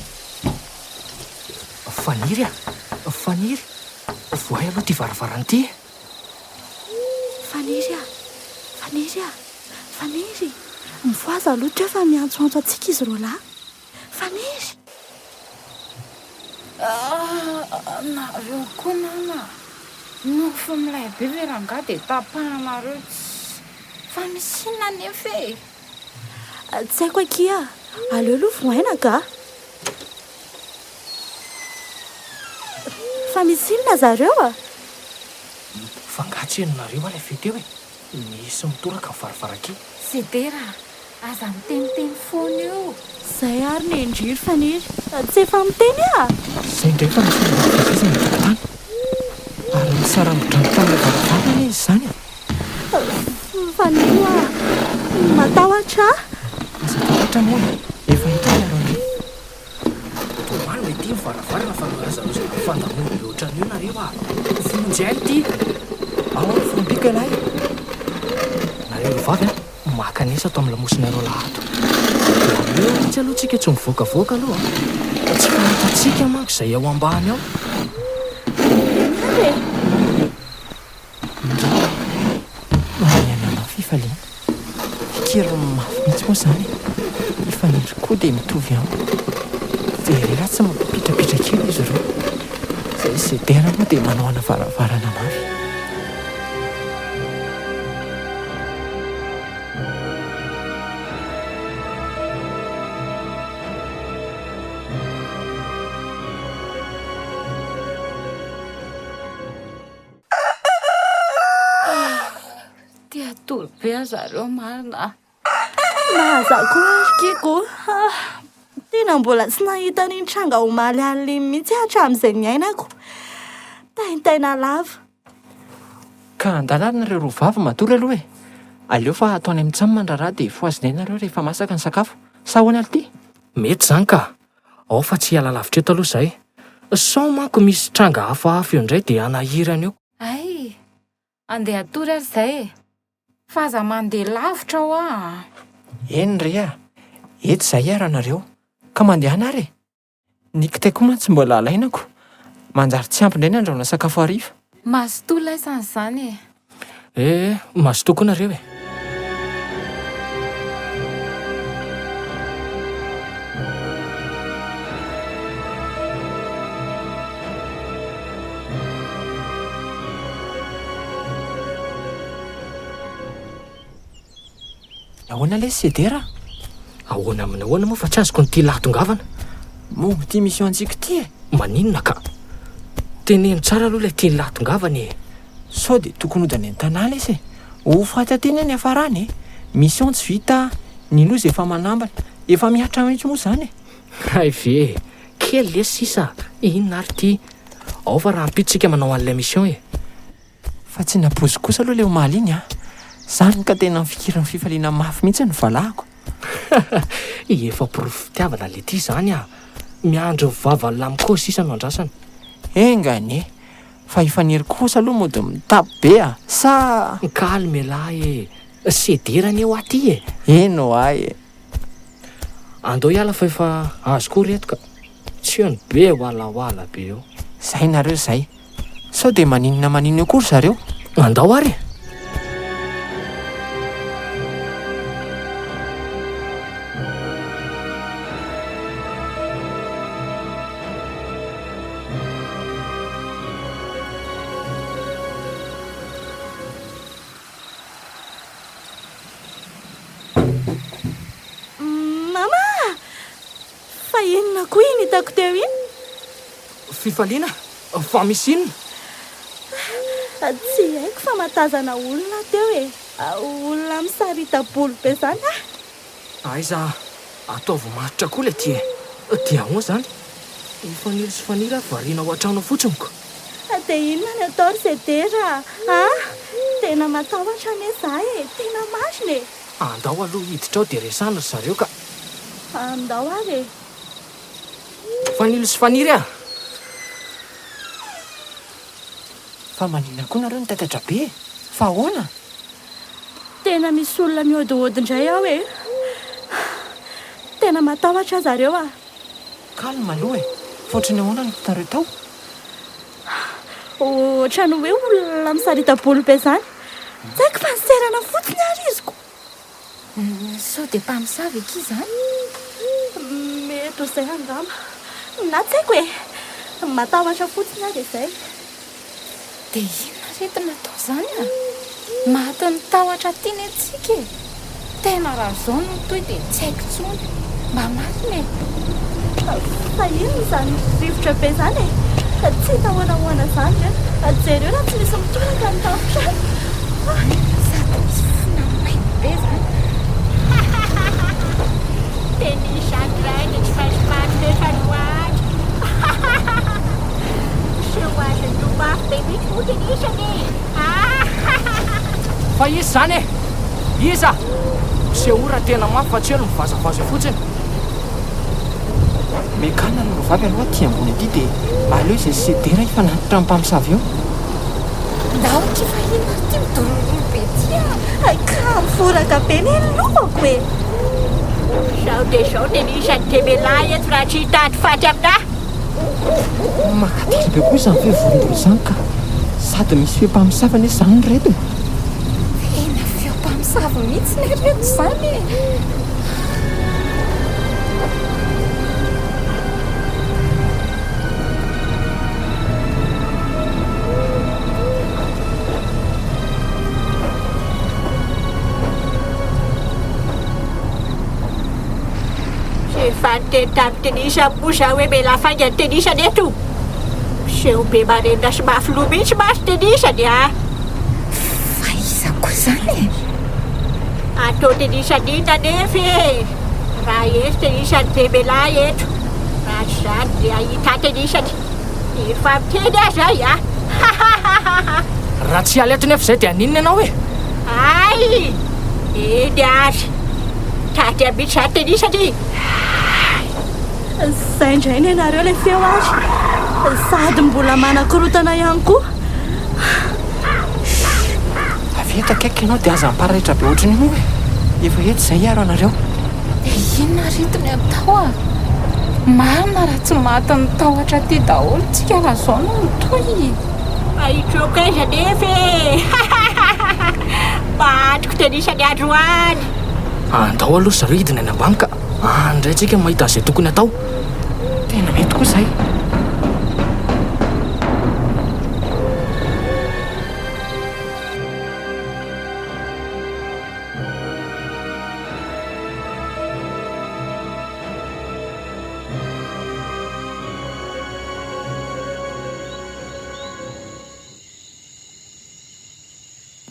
Faniry a! Faniry! Vohay aloha ity varavarana ity e! Faniry a! Faniry a! Faniry! Mifohaza aloha teo fa miantsoantso antsika izy roalahy. Faniry! Ah! Nareo koa nama a! Nofy milay be ve rangahy dia tapahanareo tss! Fa misy inona anefa e? Tsy haiko akia a! Aleo aloha vohaina ka! Fa misy inona zareo a? Fa nga tsy henonareo ilay feo teo e? Misy mitoraka ny varavarankely. Sedera a! Aza miteniteny foana eo. Zay ary ny ndry ry Faniry. Tsy efa miteny aho a! Zay indray fa misy olona mivezivezy any an-tokotany. Ary nisarambo-drano tamin'ilay varavarana anie izy izany e! Faniry a! Matahotra aho. Aza tahotra moa e! Efa hita miaro an-dry. Tomany ity ny varavarana fa milazalaza fandamoana be ohatran'io nareo a! Vonjy aina ity! Ao ary fombiko ialahy e! Nareo ry vavy a! Maka an'isa ato amin'ny lamosinareo lahy ato. Dia aleo mihitsy aloha tsika tsy mivoakavoaka aloha a! Fa tsy fantatsika manko izay ao ambany ao. Eny ary e! Ndry, manenina anao fifaliana. Fikiriny mafy mihitsy moa izany e. I Faniry koa dia mitovy amiko. Jereo raha tsy mampipitrapitra kely izy ireo. Izay Sedera moa dia manao ana varavarana mafy. Te hatory be aho zareo marina a. Na za koa ary Kiko a! Tena mbola tsy nahita an'iny tranga omaly alina iny mihitsy aho hatramin'izay niainako. Taintaina lava. Ka andana ary nareo roa vavy matory aloha e! Aleo fa ato any amin'ny tsam ny raharaha dia fohazinay nareo rehefa masaka ny sakafo. Sa ahoana ry ty? Mety izany ka! Ao fa tsy hiala lavitra eto aloha izahay. Sao manko misy tranga hafahafa eo indray dia hanahirana eo. Hay! Andeha hatory ary izay e! Fa aza mandeha lavitra hoa a! Eny re a! Eto izahay ary nareo. Ka mandehana ary e! Ny kitay koa mantsy mbola alainako. Manjary tsy ampy indray ny andrahoana sakafo hariva. Mazotoa laisany izany e! Eh, mazotoa koa nareo e! Ahoana lesy Sedera a? Ahoana amin'ny ahoana moa fa tsy azoko ny tian'lah tongavana? Momba ity mission antsika ity e! Maninona ka? Teneno tsara aloha ilay tian'lah tongavana e! Sao dia tokony hody any an-tanà lesy e! Ho faty aty anie ny hiafarany e! Mission tsy vita, ny loza efa manambana, efa mihatra mihitsy moa izany e! Hay ve e! Kely lesy sisa, inona ary ity? Ao fa rahampitso tsika manao an'ilay mission e! Fa tsy nampoiziko kosa aloha ilay omaly iny an! Zany ka tena nifikiran'ny fifaliana mafy mihitsy ny valahako. Efa porofo fitiavana letia izany an! Miandry ny vavan'i Lamiko sisa no andrasana. Enga anie! Fa i Faniry kosa aloha mody mitapy be a! Sa. Calme elah e! Sedera anie hoa ty e! Eny hoa e! Andao hiala fa efa azo koa reto ka! Tsy eo ny be walawala be eo. Zay nareo zay. Sao dia maninona maninona eo koa ry zareo? Andao ary e! Mama a! Fa inona koa iny hitako teo iny? Fifaliana? Fa misy inona? Tsy haiko fa mahatazana olona aho teo e! Olona misarita-bolo be izany ah! Aiza ataovy matotra koa ilay ty e! Dia ahoana izany? I Faniry sy Faniry ary variana ao an-trano ao fotsiny ko! Dia inona no atao ry Sedera a! Tena matahotra anie izaho e! Tena marina e! Andao aloha hiditra ao dia resahana ry zareo ka. Andao ary e. Fanilo sy Faniry a! Fa maninona koa nareo no taitaitra be e? Fa ahoana? Tena misy olona mihodihody indray ao e! Tena matahotra aho zareo a! Calme aloha e! Fa ohatran'ny ahoana no hitanareo tao? Ohatran'ny hoe olona misarita-bolo be izany. Tsy haiko fa niserana fotsiny ary izy ko! Sao dia mpamosavy akia izany? Mety ho izay angamba. Na tsy haiko e! Matahotra fotsiny aho dia izay. Dia inona re ty natao izany a? Matin'ny tahotra aty ne tsika e! Tena raha izao no mitohy dia tsy haiko intsony. Mba marina e! Fa inona izany rivotra be izany e? Tsy hita ahoana ahoana izany ve? Jereo raha tsy misy mitoraka ny tafontrano. Sady misy fofona mainty be izany. Tena izany indray no tsy maintsy maty rehefa androany. Miseho azy ny loha mafy be mihitsy moa tenisany e! Fa iza izany e? Iza? Misehoa raha tena mafy fa tsy eo ny mivazavaza eo fotsiny. Mekana ry vavy aloha aty ambony aty dia aleo izay sedera hifanatitra amin'ny mpamosavy eo. Ndao akia fa inona ary ity midorororo be ity a! Hay ka miforaka be ne ny lohako e! Izao dia izao tenisany demelahy eto raha tsy hitady faty aminà. Makately be koa izany feo vorondolo izany ka! Sady misy feo mpamosavy anie izany ry reto e! Tena feo mpamosavy mihitsy ne reto izany e! Efa niteny tamin'i Tenisa moa za hoe mialà faingana Tenisany eto. Miseho be marenina sy mafy loha mihitsy mantsy Tenisany a! Fa iza koa izany e? Atao Tenisany inona anefa e? Raha eto Tenisany be mialà eto. Raha tsy izany dia hahita Tenisany. Efa miteny aho izay a! Raha tsy hiala eto nefa izay dia haninona ianao e? Hay! Eny ary! Tady mihitsy izany tenisany e! Izay indray nenareo ilay feo ary! Sady mbola manakorontana ihany koa! Avia eto akaiky ianao dia aza miparaitra be ohatran'io moa e! Efa eto izay hiaro anareo. Dia inona ary ito ny atao a? Marina raha tsy matin'ny tahotra aty daholo tsika raha izao no mitohy. Fa hitroka aiza anefa e! Matiko tenisany androany. Andao aloha zareo hidina any ambany ka any indray tsika mahita an'izay tokony atao. Tena mety koa izay.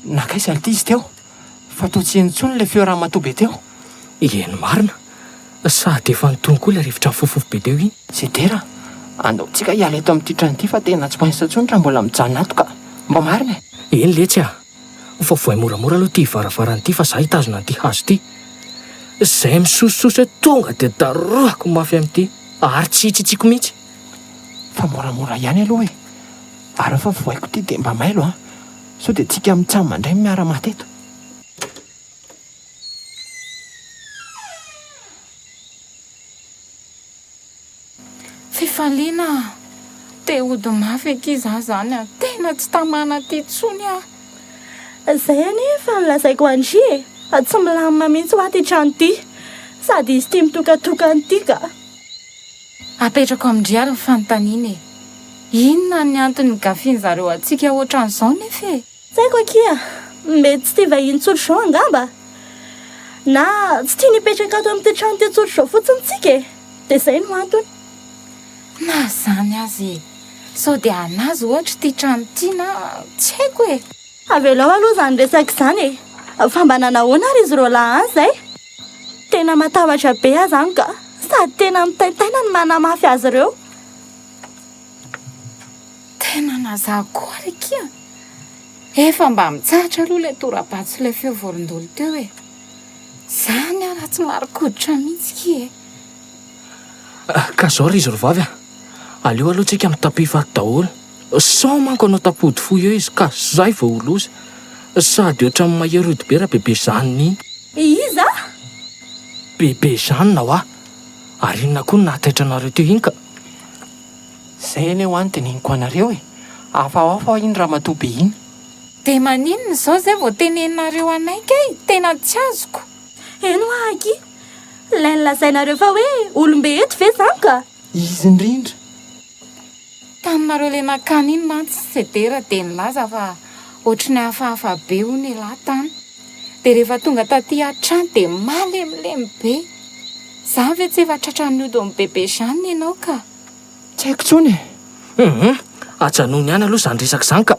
Nankaiza ity izy teo? Fa toa tsy heno intsony ilay feo ramatoa be teo. Eny marina. Sady efa nitony koa ilay rivotra nifofofo be teo iny. Sedera, andao tsika hiala eto amin'ity trano ity fa tena tsy mahazo intsony raha mbola mijanona ato ka. Mba marina e! Eny letsy a! Fa vohay moramora aloha ity varavarana ity fa za hitazona an'ity hazo ity. Zay misosososo eo tonga dia darohako mafy amin'ity ary tsy hitsitsiako mihitsy. Fa moramora ihany aloha e! Ary fa vohaiko ity dia mba mailo an! Sao dia tsika mitsam indray miara-maty eto. Fifaliana a! Te hody mafy akia za zany a! Tena tsy tamana aty intsony aho. Zay anie efa nolazaiko an-dry e! Tsy milamina mihitsy hoa ty trano ty. Sady izy ity mitokatokana ity ka. Apetrako amin-dry ary ny fanontaniana e! Inona ny antony nigafian'zareo antsika ohatran'izao nefa e? Tsy haiko akia, mety tsy tia vahiny tsotra izao angamba? Na tsy tiany hipetraka ato amin'ity trano ity tsotra izao fotsiny tsika e! Dia izay no antony. Na izany aza e! Sao dia an'azy ohatra ity trano ity na tsy haiko e! Avelao aloha izany resaka izany e! Fa mba nanahoana ary izy roalahy any izay? Tena matahotra be aho izany ka! Sady tena mitaintaina ny manamafy azy ireo. Tena nazaha koa ary akia! Efa mba mitsahatra aloha ilay tora-bato sy ilay feo vorondolo teo e! Zany aho raha tsy marin-koditra mihitsy ki e! Ka zao ry izy ry vavy a! Aleo aloha tsika mitapy faty daholo. Sao manko hanao tapody fohy eo izy ka zay vao ho loza. Sady ohatran'ny mahery hodi-be ra bebe Jeanne iny. Iza? Bebe Jeanne hoa! Ary inona koa no nahataitra anareo teo iny ka? Zay anie hoa no teneniko anareo e! Hafahafa hoa iny ramatoa be iny. Dia maninona izao izay vao teneninareo anay kay? Tena tsy azoko. Eny hoa akia! Ilay nolazainareo fa hoe olom-be eto ve izany ka? Izy indrindra! Taminareo ilay nankany iny mantsy Sedera dia nilaza fa ohatry ny hafahafa be hono ialahy tany. Dia rehefa tonga taty an-trano dia malemilemy be. Izany ve tsy efa tratran'ny odin'i Bebe Jeanne ianao ka? Tsy haiko intsony e! Hum! Ajanony ihany aloha izany resaka izany ka!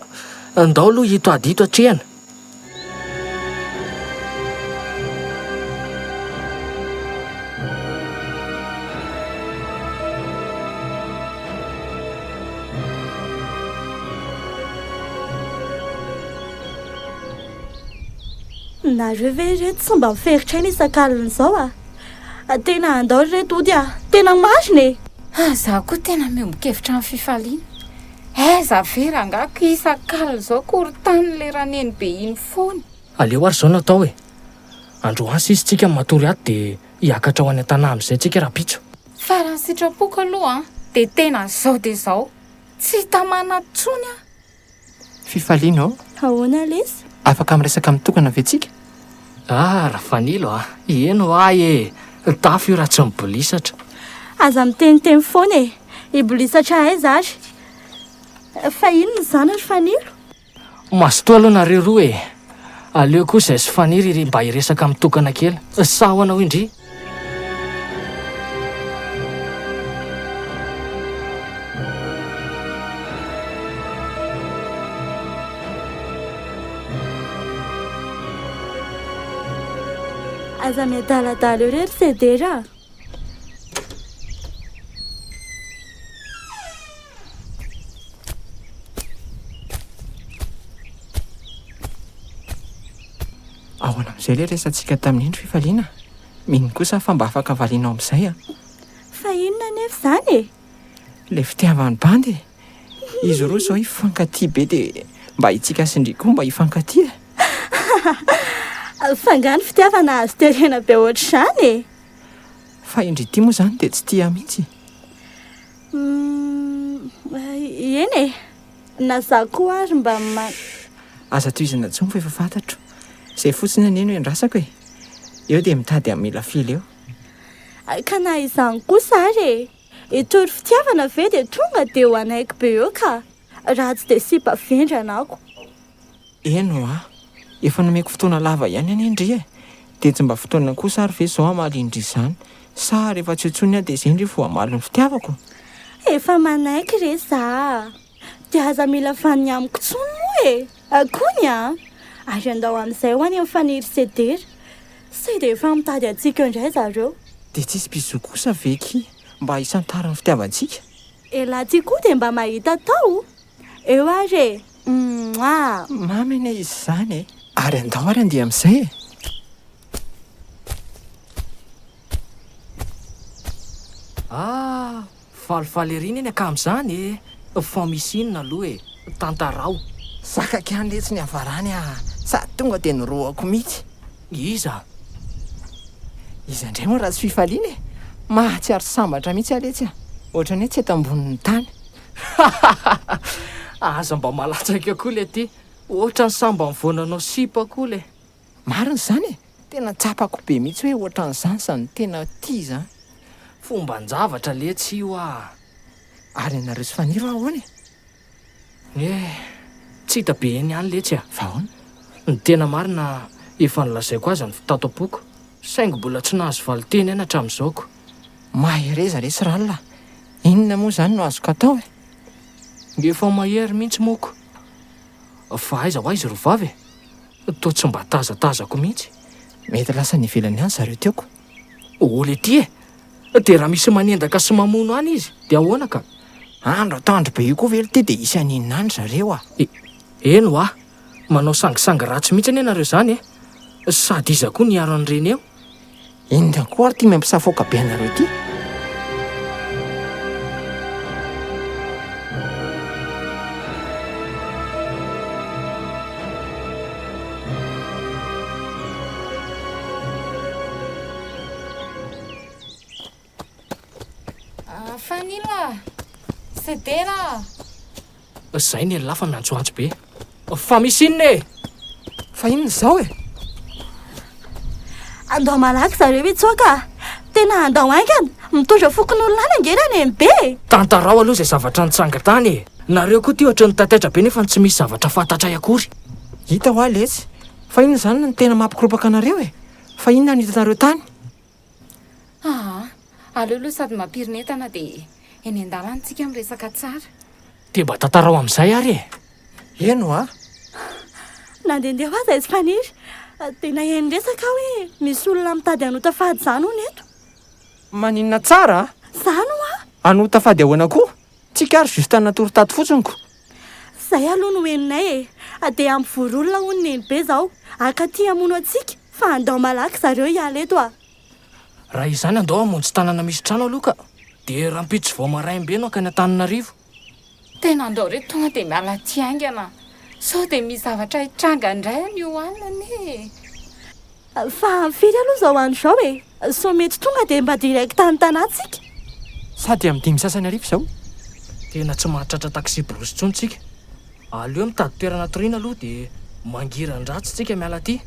Ndao aloha ito ady ito atrehina. Nareo ve ireto tsy mba miferotra aina isak'alina izao a? Tena andao ry reto hody a! Tena marina e! Ah, izaho koa tena miombon-kevitra amin'ny fifaliana. Aiza ve rangahy ko isak'alina izao korontanin'ilay raneny be iny foana. Aleo ary izao no atao e! Androany sisa tsika matory ato dia hiakatra ho any an-tanà amin'izay tsika rahampitso. Fa raha ny sitrapoko aloha an, dia tena izao dia izao. Tsy tamana intsony aho. Fifaliana ô! Ahoana lesy? Afaka miresaka mitokana ve tsika? Ah Rafanilo a! Eny hoa e! Tafo io raha tsy mibolisatra. Aza miteniteny foana e! Hibolisatra aiza ary? Fa inona izany ry Fanilo? Mazotoa aloha nareo roa e! Aleo koa izay sy Faniry ry mba hiresaka mitokana kely. Sa ahoana hoy ndry? Aza miadaladala eo re ry Sedera a! Ahoana amin'izay ilay resatsika tamin'iny ry Fifaliana? Mino kosa aho fa mba afaka valianao amin'izay an! Fa inona anefa izany e? Ilay fitiavan'ny bandy e! Izy roa izao hifankatia be dia mba itsika sy ndry koa mba hifankatia e! Fa angaha ny fitiavana azo terena be ohatr'izany e? Fa i ndry ity moa izany dia tsy tia mihitsy? Humm, eny e! Na za koa ary mba ma. Aza tohizana intsony fa efa fantatro. Izay fotsiny anie no iandrasako e! Eo dia mitady hamela fily eo. Ka na izany kosa ary e! Hitory fitiavana ve dia tonga dia ho hanaiky be eo ka! Raha tsy dia sipa vendrana ako. Eny hoa! Efa nomeko fotoana lava ihany anie ndry e! Dia tsy mba fotoana kosa ary ve izao hamalian-dry izany? Sa rehefa tsy eo intsony aho dia izay ndry vao hamaly ny fitiavako? Efa manaiky re za a! Dia aza mila vaniny amiko intsony moa e! Kony a! Ary andao amin'izay ho any amin'ny Faniry Sedera. Sao dia efa mitady antsika eo indray zareo. Dia tsisy bisous kosa ve ki mba hisantarany fitiavantsika? Elah ty koa dia mba mahita atao. Eo ary e! Mouah! Mamy anie izy izany e! Ary andao ary andeha amin'izay e! Ah! Falifaly ery neny akama izany e! Fa misy inona aloha e? Tantarao! Zakako ihany letsy ny havarany ah! Sady tonga dia norohako mihitsy! Iza? Iza indray moa raha tsy fifaliana e! Mahatsiaro sambatra mihitsy aho letsy ah! Ohatran'ny hoe tsy eto ambonin'ny tany! Aza mba malatsaka koa le ty! Ohatran'ny sambany vao nanao sipa koa le! Marina izany e! Tena tsapako be mihitsy hoe ohatran'izany izany tena tia izany. Fomban-javatra letsy io ah! Ary ianareo sy Fanilo ahoana e? Eh! Tsy hita be eny ihany letsy ah! Fa ahoana? Ny tena marina efa nolazaiko azy ny tato am-poko saingy mbola tsy nahazo valin-teny aina hatramin'izao ko. Mahereza lesy Ralina ah! Inona moa izany no azoko atao e? Efa mahery mihitsy moa ko! Fa aiza ho aiza ry vavy e? Toa tsy mba tazatazako mihitsy. Mety lasa any ivelany any zareo teo ko. Oly ety e! Dia raha misy manendaka sy mamono any izy dia ahoana ka? Andro atoandro be io koa ve lty dia hisy haninona any zareo a! Eny hoa! Manao sangisangy ratsy mihitsy anie nareo izany e! Sady iza koa niaro an'ireny eo? Inona koa ary ity mampisafoaka be anareo ity? Ah, Fanilo ah! Sedera ah! Zay ny elah fa miantsoantso be. Fa misy inona e? Fa inona izao e? Andao malaky zareo hitsoaka a! Tena andao haingana! Mitondra fokonolona any ange Ranenibe e! Tantarao aloha izay zavatra nitranga tany e! Nareo koa ty ohatran'ny tataitra be nefa tsy misy zavatra fantatray akory. Hita hoa letsy! Fa inona izany no tena mampikoropaka anareo e? Fa inona no hitanareo tany? Aa, aleo aloha sady mampirin'entana dia eny an-dalana tsika miresaka tsara. Dia mba tantarao amin'izay ary e! Eny hoa! Nandehandeha ho azy aizy Faniry, dia naheno resaka aho hoe misy olona mitady hanota fady izany hono eto. Maninona tsara a! Izany hoa! Hanota fady ahoana koa? Tsika ary juste natory tato fotsiny ko! Zay aloha no henonay e! Dia hampivory olona hono nenibe zao, haka aty hamono antsika fa andao malaky zareo hiala eto a! Raha izany andao hamonjy tanana misy trano aloha ka! Dia rahampitso vao maraim-be no hankany Antananarivo. Tena andao re tonga dia miala aty haingana sao dia misy zavatra hitranga indray anio alina anie e! Fa firy aloha izao andro izao e? Sao mety tonga dia mba direct any Tanà tsika? Sady amin'ny dimy sasany hariva izao. Tena tsy mahatratra taxi-brousse intsony tsika. Aleo mitady toerana atoriana aloha dia mangiran-dratsy tsika miala aty.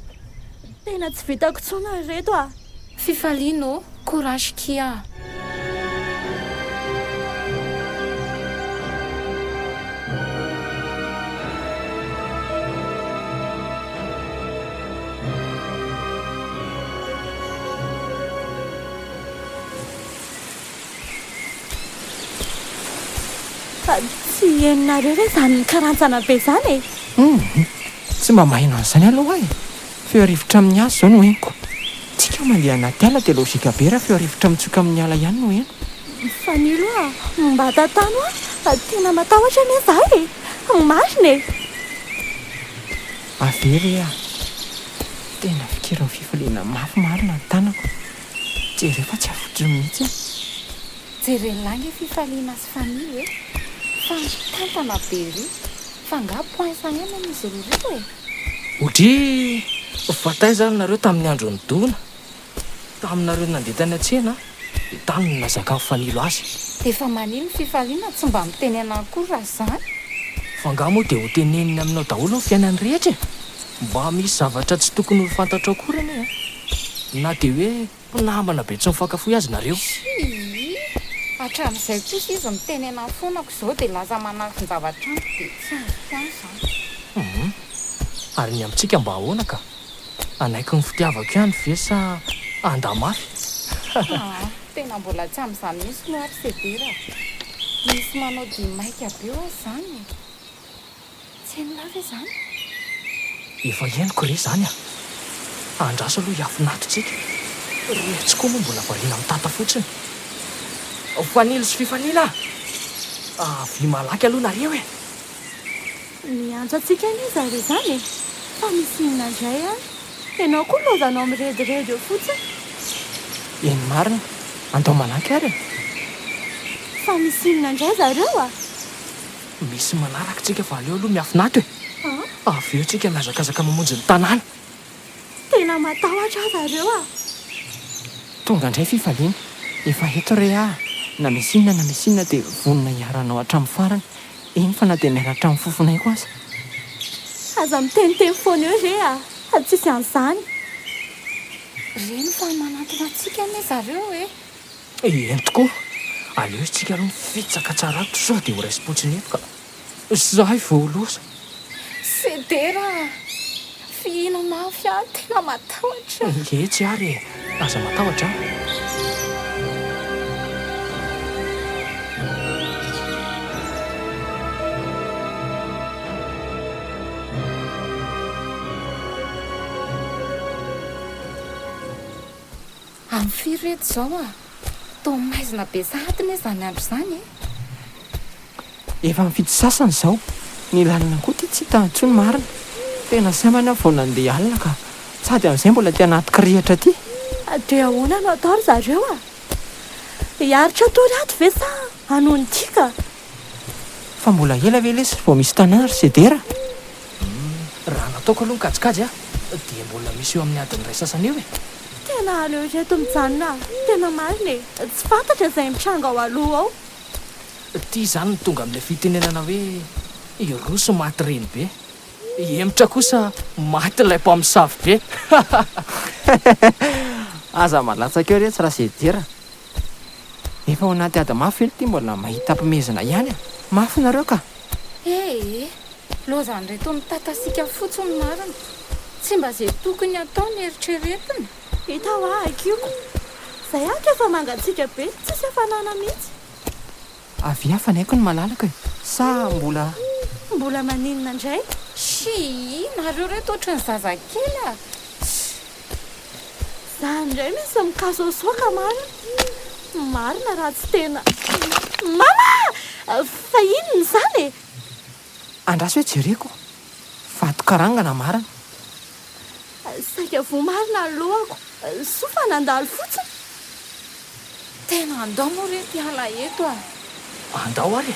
Tena tsy vitako intsony ry reto a! Fifaliana ô! Courage kia! Fa tsy henonareo ve izany mikarantsana be izany e? Humm! Tsy mba maheno an'izany aloha aho e! Feo rivotra amin'ny hazo izao no henoko. Tsika mandeha anaty ala dia logique be raha feo rivotra mitsoka amin'ny ala ihany no heno. Fanilo a! Mba tantano a! Tena matahotra anie za e! Marina e! Avia re a! Tena fikirin'ny fifaliana mafy marina ny tanako. Jereo fa tsy avotriny mihitsy. Jereo lahy nge fifaliana sy fanilo e! Fa mitantana be ery! Fa nga poinsa ihany amin'izy roa ireo e! Odrii! Fa taiza ary nareo tamin'ny andro nidona? Taminareo nandeha tany an-tsena dia tany no nazakan'i Fanilo azy. Dia fa manino fifaliana tsy mba miteny anah koa raha zany? Fa angaha moa dia ho teneniny aminao daholo ny fiainany rehetra e? Mba misy zavatra tsy tokony ho fantatrao akory anie an! Na dia hoe mpinamana be tsy mifankafohy aza nareo. Tsia! Hatramin'izay kosa izy miteny anah foana ko izao dia lasa manafin-javatra amiko dia tsy azoko ihany izany. Hum! Ary ny amintsika mba ahoana ka? Hanaiky ny fitiavako ihany ve sa handà mafy? Aa, tena mbola tsy amin'izany mihitsy aloha ry Sedera a! Misy manao dihy maika be hoa izany e! Tsy henonao ve izany? Efa henoko re izany a! Andraso aloha hiafina ato tsika. Retsy koa moa mbola variana mitata fotsiny. Fanilo sy Fifaliana a! Avia malaky aloha nareo e! Miantso antsika anie zareo izany e! Fa misy inona indray ary? Ianao koa lozanao mirediredy eo fotsiny. Eny marina, andao malaky ary e! Fa misy inona indray zareo a? Misy manaraka tsika fa aleo aloha miafina ato e! Avy eo tsika mihazakazaka mamonjy ny tanàna. Tena matahotra aho zareo a! Tonga indray fifaliana, efa eto re aho, na misy inona na misy inona dia vonona hiara anao hatramin'ny farany, eny fa na dia miala hatramin'ny fofon'aiko aza. Aza miteniteny foana eo re a! Tsisy an'izany. Reny fa manantona antsika anie zareo e! Eny tokoa, aleo isika aloha mifitsaka tsara ato sao dia ho raisim-potsiny eto ka. Zahay vao loza. Sedera a! Fihino mafy aho, tena matahotra. Etsy ary e! Aza matahotra an! Amin'ny firy reto izao a? Toa maizina be sahady anie izany andro izany e! Efa amin'ny fito sasany izao. Ny lalana koa ity tsy hita intsony marina. Tena sambany aho vao nandeha alina ka. Sady amin'izay mbola aty anaty kirihitra aty. Dia ahoana no atao ry zareo a? Hiaritra hatory ato ve sa hanohy ny tika? Fa mbola ela ve lesy vao misy tanàna ry Sedera? Raha nataoko aloha ny kajikajy a, dia mbola misy eo amin'ny adiny iray sasany eo e! Tena aleo ireto mijanona a! Tena marina e! Tsy fantatra izay mitranga ao aloha ao. Ity izany no tonga amin'ilay fitenenana hoe hiroso maty renibe. Hihemotra kosa maty ilay mpamosavy be. Aza malatsaka eo retsy Rasedera. Efa ao anaty ady mafy ve ity mbola mahita mpimezina ihany a! Mafy nareo ka! Ee, lozan'ireto mitatasika fotsiny marina. Tsy mba ze tokony atao no eritreretina. Hita hoa akioko. Zay ato efa mangatsiaka be, tsisy hafanana mihitsy. Avia fa ny aiko no malalaka e! Sa mbola. Mbola maninona indray? Shii, nareo reto ohatran'ny zazakely a! Shh. Zany indray misy mikasoasoaka marina. Marina raha tsy tena. Mama! Fa inona izany e? Andraso hoe jereko. Vato karangana marina. Saika voa marina ny lohako. Soa fa nandalo fotsiny. Tena andao moa re hiala eto a! Andao ary e!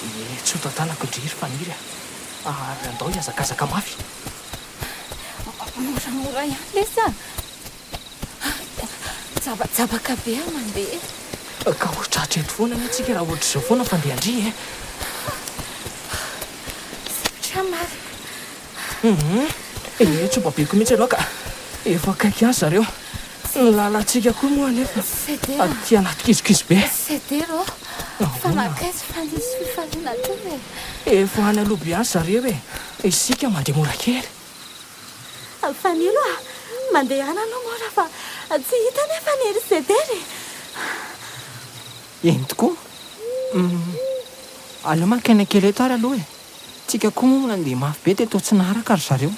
Ie, tsy ho tantanako ndry ry Faniry a! Ary andao hihazakazaka mafy. Moramora ihany lesy a! Jabajabaka be aho mandeha. Ka ho tratra eto foana anie tsika raha ohatr'izao foana fandehan-dry e! Sarotra marina. Hum, ee tsy babeko mihitsy ianao ka. Efa akaiky ihany zareo. Ny lalantsika koa moa anefa aty anaty kizokizo be. Sedera ô! Fa nankaiza fa nisy fifaliana teo e! Efa any aloha be any zareo e! Isika mandeha mora kely. Fanilo a! Mandehana aloha mora fa tsy hita anefa ny ry Sedera e! Eny tokoa. Hum, aleo maka aina kely eto ary aloha e! Tsika koa moa nandeha mafy be dia toa tsy naharaka ry zareo.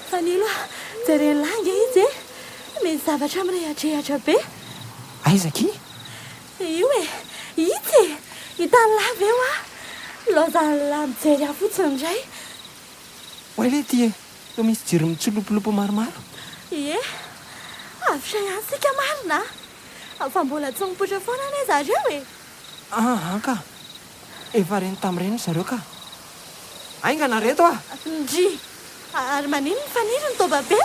Fanilo a! Jeren'lah ange izy e! Misy zavatra mirehadrehatra be. Aiza akia? Io e! Itsy e! Hitan'lah ve hoa? Laozan'lah mijery ahy fotsiny indray. Oay le ty e! Toa misy jiro mitsilopilopy maromaro. Ie! Avotra ihany isika marina a! Fa mbola tsy mipoitra foana anie zareo e! Aa ka! Efa reny tamin'ireny ry zareo ka! Haingana reto a! Ndry! Ary maninona ny faniry no toba be?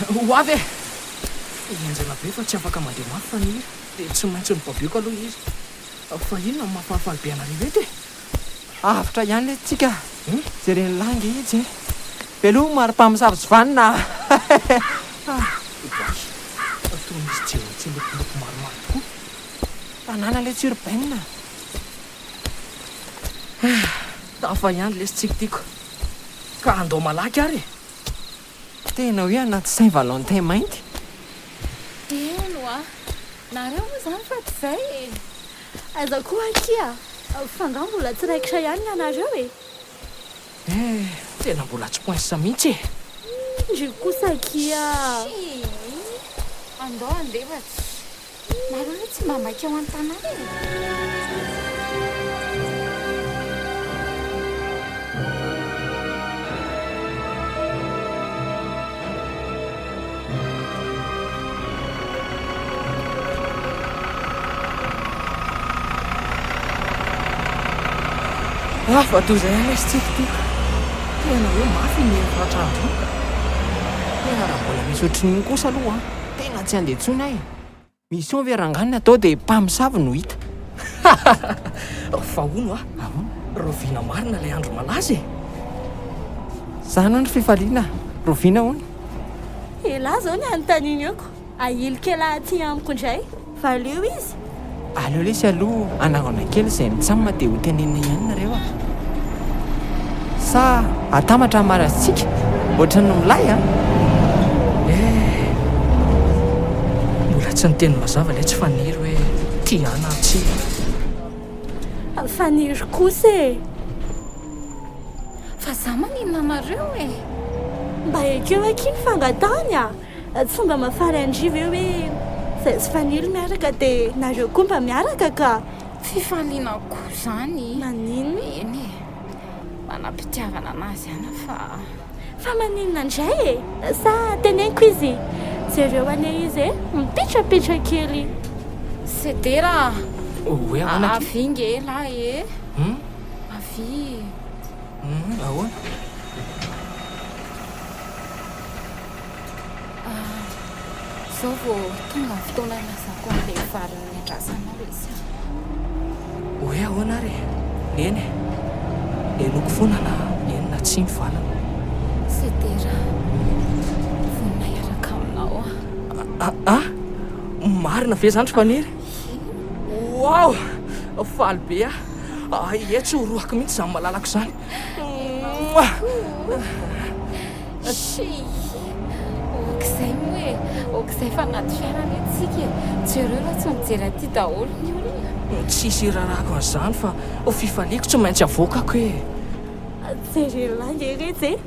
Ho avy e! Henjana be fa tsy afaka mandeha mafy Faniry dia tsy maintsy mibabioka aloha izy. Fa inona no mahafalifaly be anareo eto e? Avotra ihany letsy tsika a! Jeren'ny lahy nge itsy e! Veloma ry mpamosavy tsy vanona a! Oay! Toa misy jiro mitsilopilopy maromaro tokoa. Tanàna letsy urbaine a! Tafa ihany lesy tsiky tiako. Ka andao malaky ary e! Tena hoe anaty Saint Valentin mainty. Eny hoa! Nareo moa izany fa tsy izay e! Aiza koa akia! Fa nga mbola tsy raikitra ihany ny anareo e! Eh! Tena mbola tsy poince mihitsy e! Ndry kosa akia! Tsia! Andao handeha fa tsy. Nareo ve tsy mba maika ho an-tanàna e? Afa-doza ihany ilay tsiky ity. Tena hoe mafy iny herinaratra iny ka. Tena raha mbola misy ohatrin'iny kosa aloha an, tena tsy handeha intsony aho e. Mission ve rangahy ny atao dia mpamosavy no hita. Fa hono a! Ahoana? Rahoviana marina ilay andro malaza e? Zany hono fifaliana, rahoviana hono? Elah zao ny anontaniana eo ko! Ahilik'elah aty amiko indray! Valio izy! Aleo lesy aloha hanangona kely izay mitsam dia ho tenenina ihany nareo a! Sa atambatra ny mariazintsika? Ohatran'ny milay a! Eh! Mbola tsy niteny mazava ilay tsy Faniry hoe tia ahy na tsia. Faniry kosa e! Fa za maninona anareo e? Mba ekeo akia ny fangatahany a! Tsy mba mahafaly an-dry ve hoe zay sy Fanilo miaraka dia nareo koa mba miaraka ka? Fifaliana koa izany. Maninona? Eny e, manam-pitiavana anazy ihany aho fa. Fa maninona indray e? Sa teneniko izy? Jereo anie izy e, mipitrapitra kely. Sedera a! Hoe ahoana akia? Avia nge lahy e! Hum? Avia e! Hum, ahoana? Izao vao tonga ny fotoana hilazako an'ilay valiny niandrasanao lesy a! Hoe ahoana ary e? Eny e! Henoiko foana na eny na tsia ny valiny. Sedera, vonona hiaraka aminao aho. Ah ah! Marina ve izany ry Faniry? Wow! Faly be aho! Ie, tsy ho rohako mihitsy izany malalako izany. Mouah! Shii! Ok'izay moa e! Ok'izay fa anaty fiara anie tsika e! Jereo raha tsy mijery aty daholo ny olona. Tsisy irarahako an'izany fa fifaliako tsy maintsy avoakako e! Jereo lahy nge retsy e!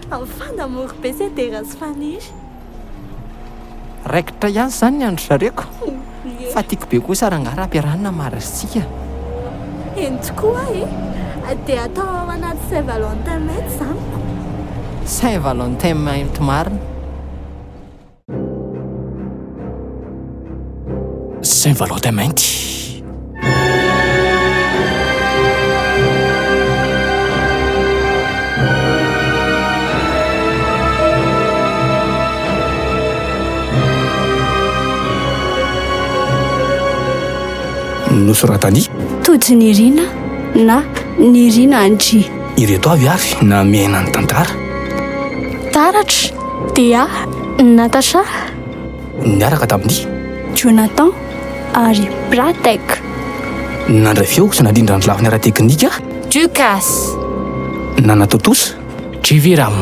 Mifanamory be Sedera sy Faniry. Raikitra ihany izany ny an-dry zareo ko! Fa tiako be kosa rangahy raha ampiarahana marizy-tsika. Eny tokoa e! Dia atao ao anaty Saint Valentin mainty izany ko! Saint Valentin mainty marina. Saint Valentin mainty. Nosoratan'i. Tojo Nirina na Nirina Andria. Ireto avy ary namehana ny tantara. Taratra, Dea, Natacha. Niaraka tamin'i. Jonathan ary Bratek. Nandray feo sy nandrindra ny lafiny ara-teknika. Ducasse. Nanatontosa. Triviram.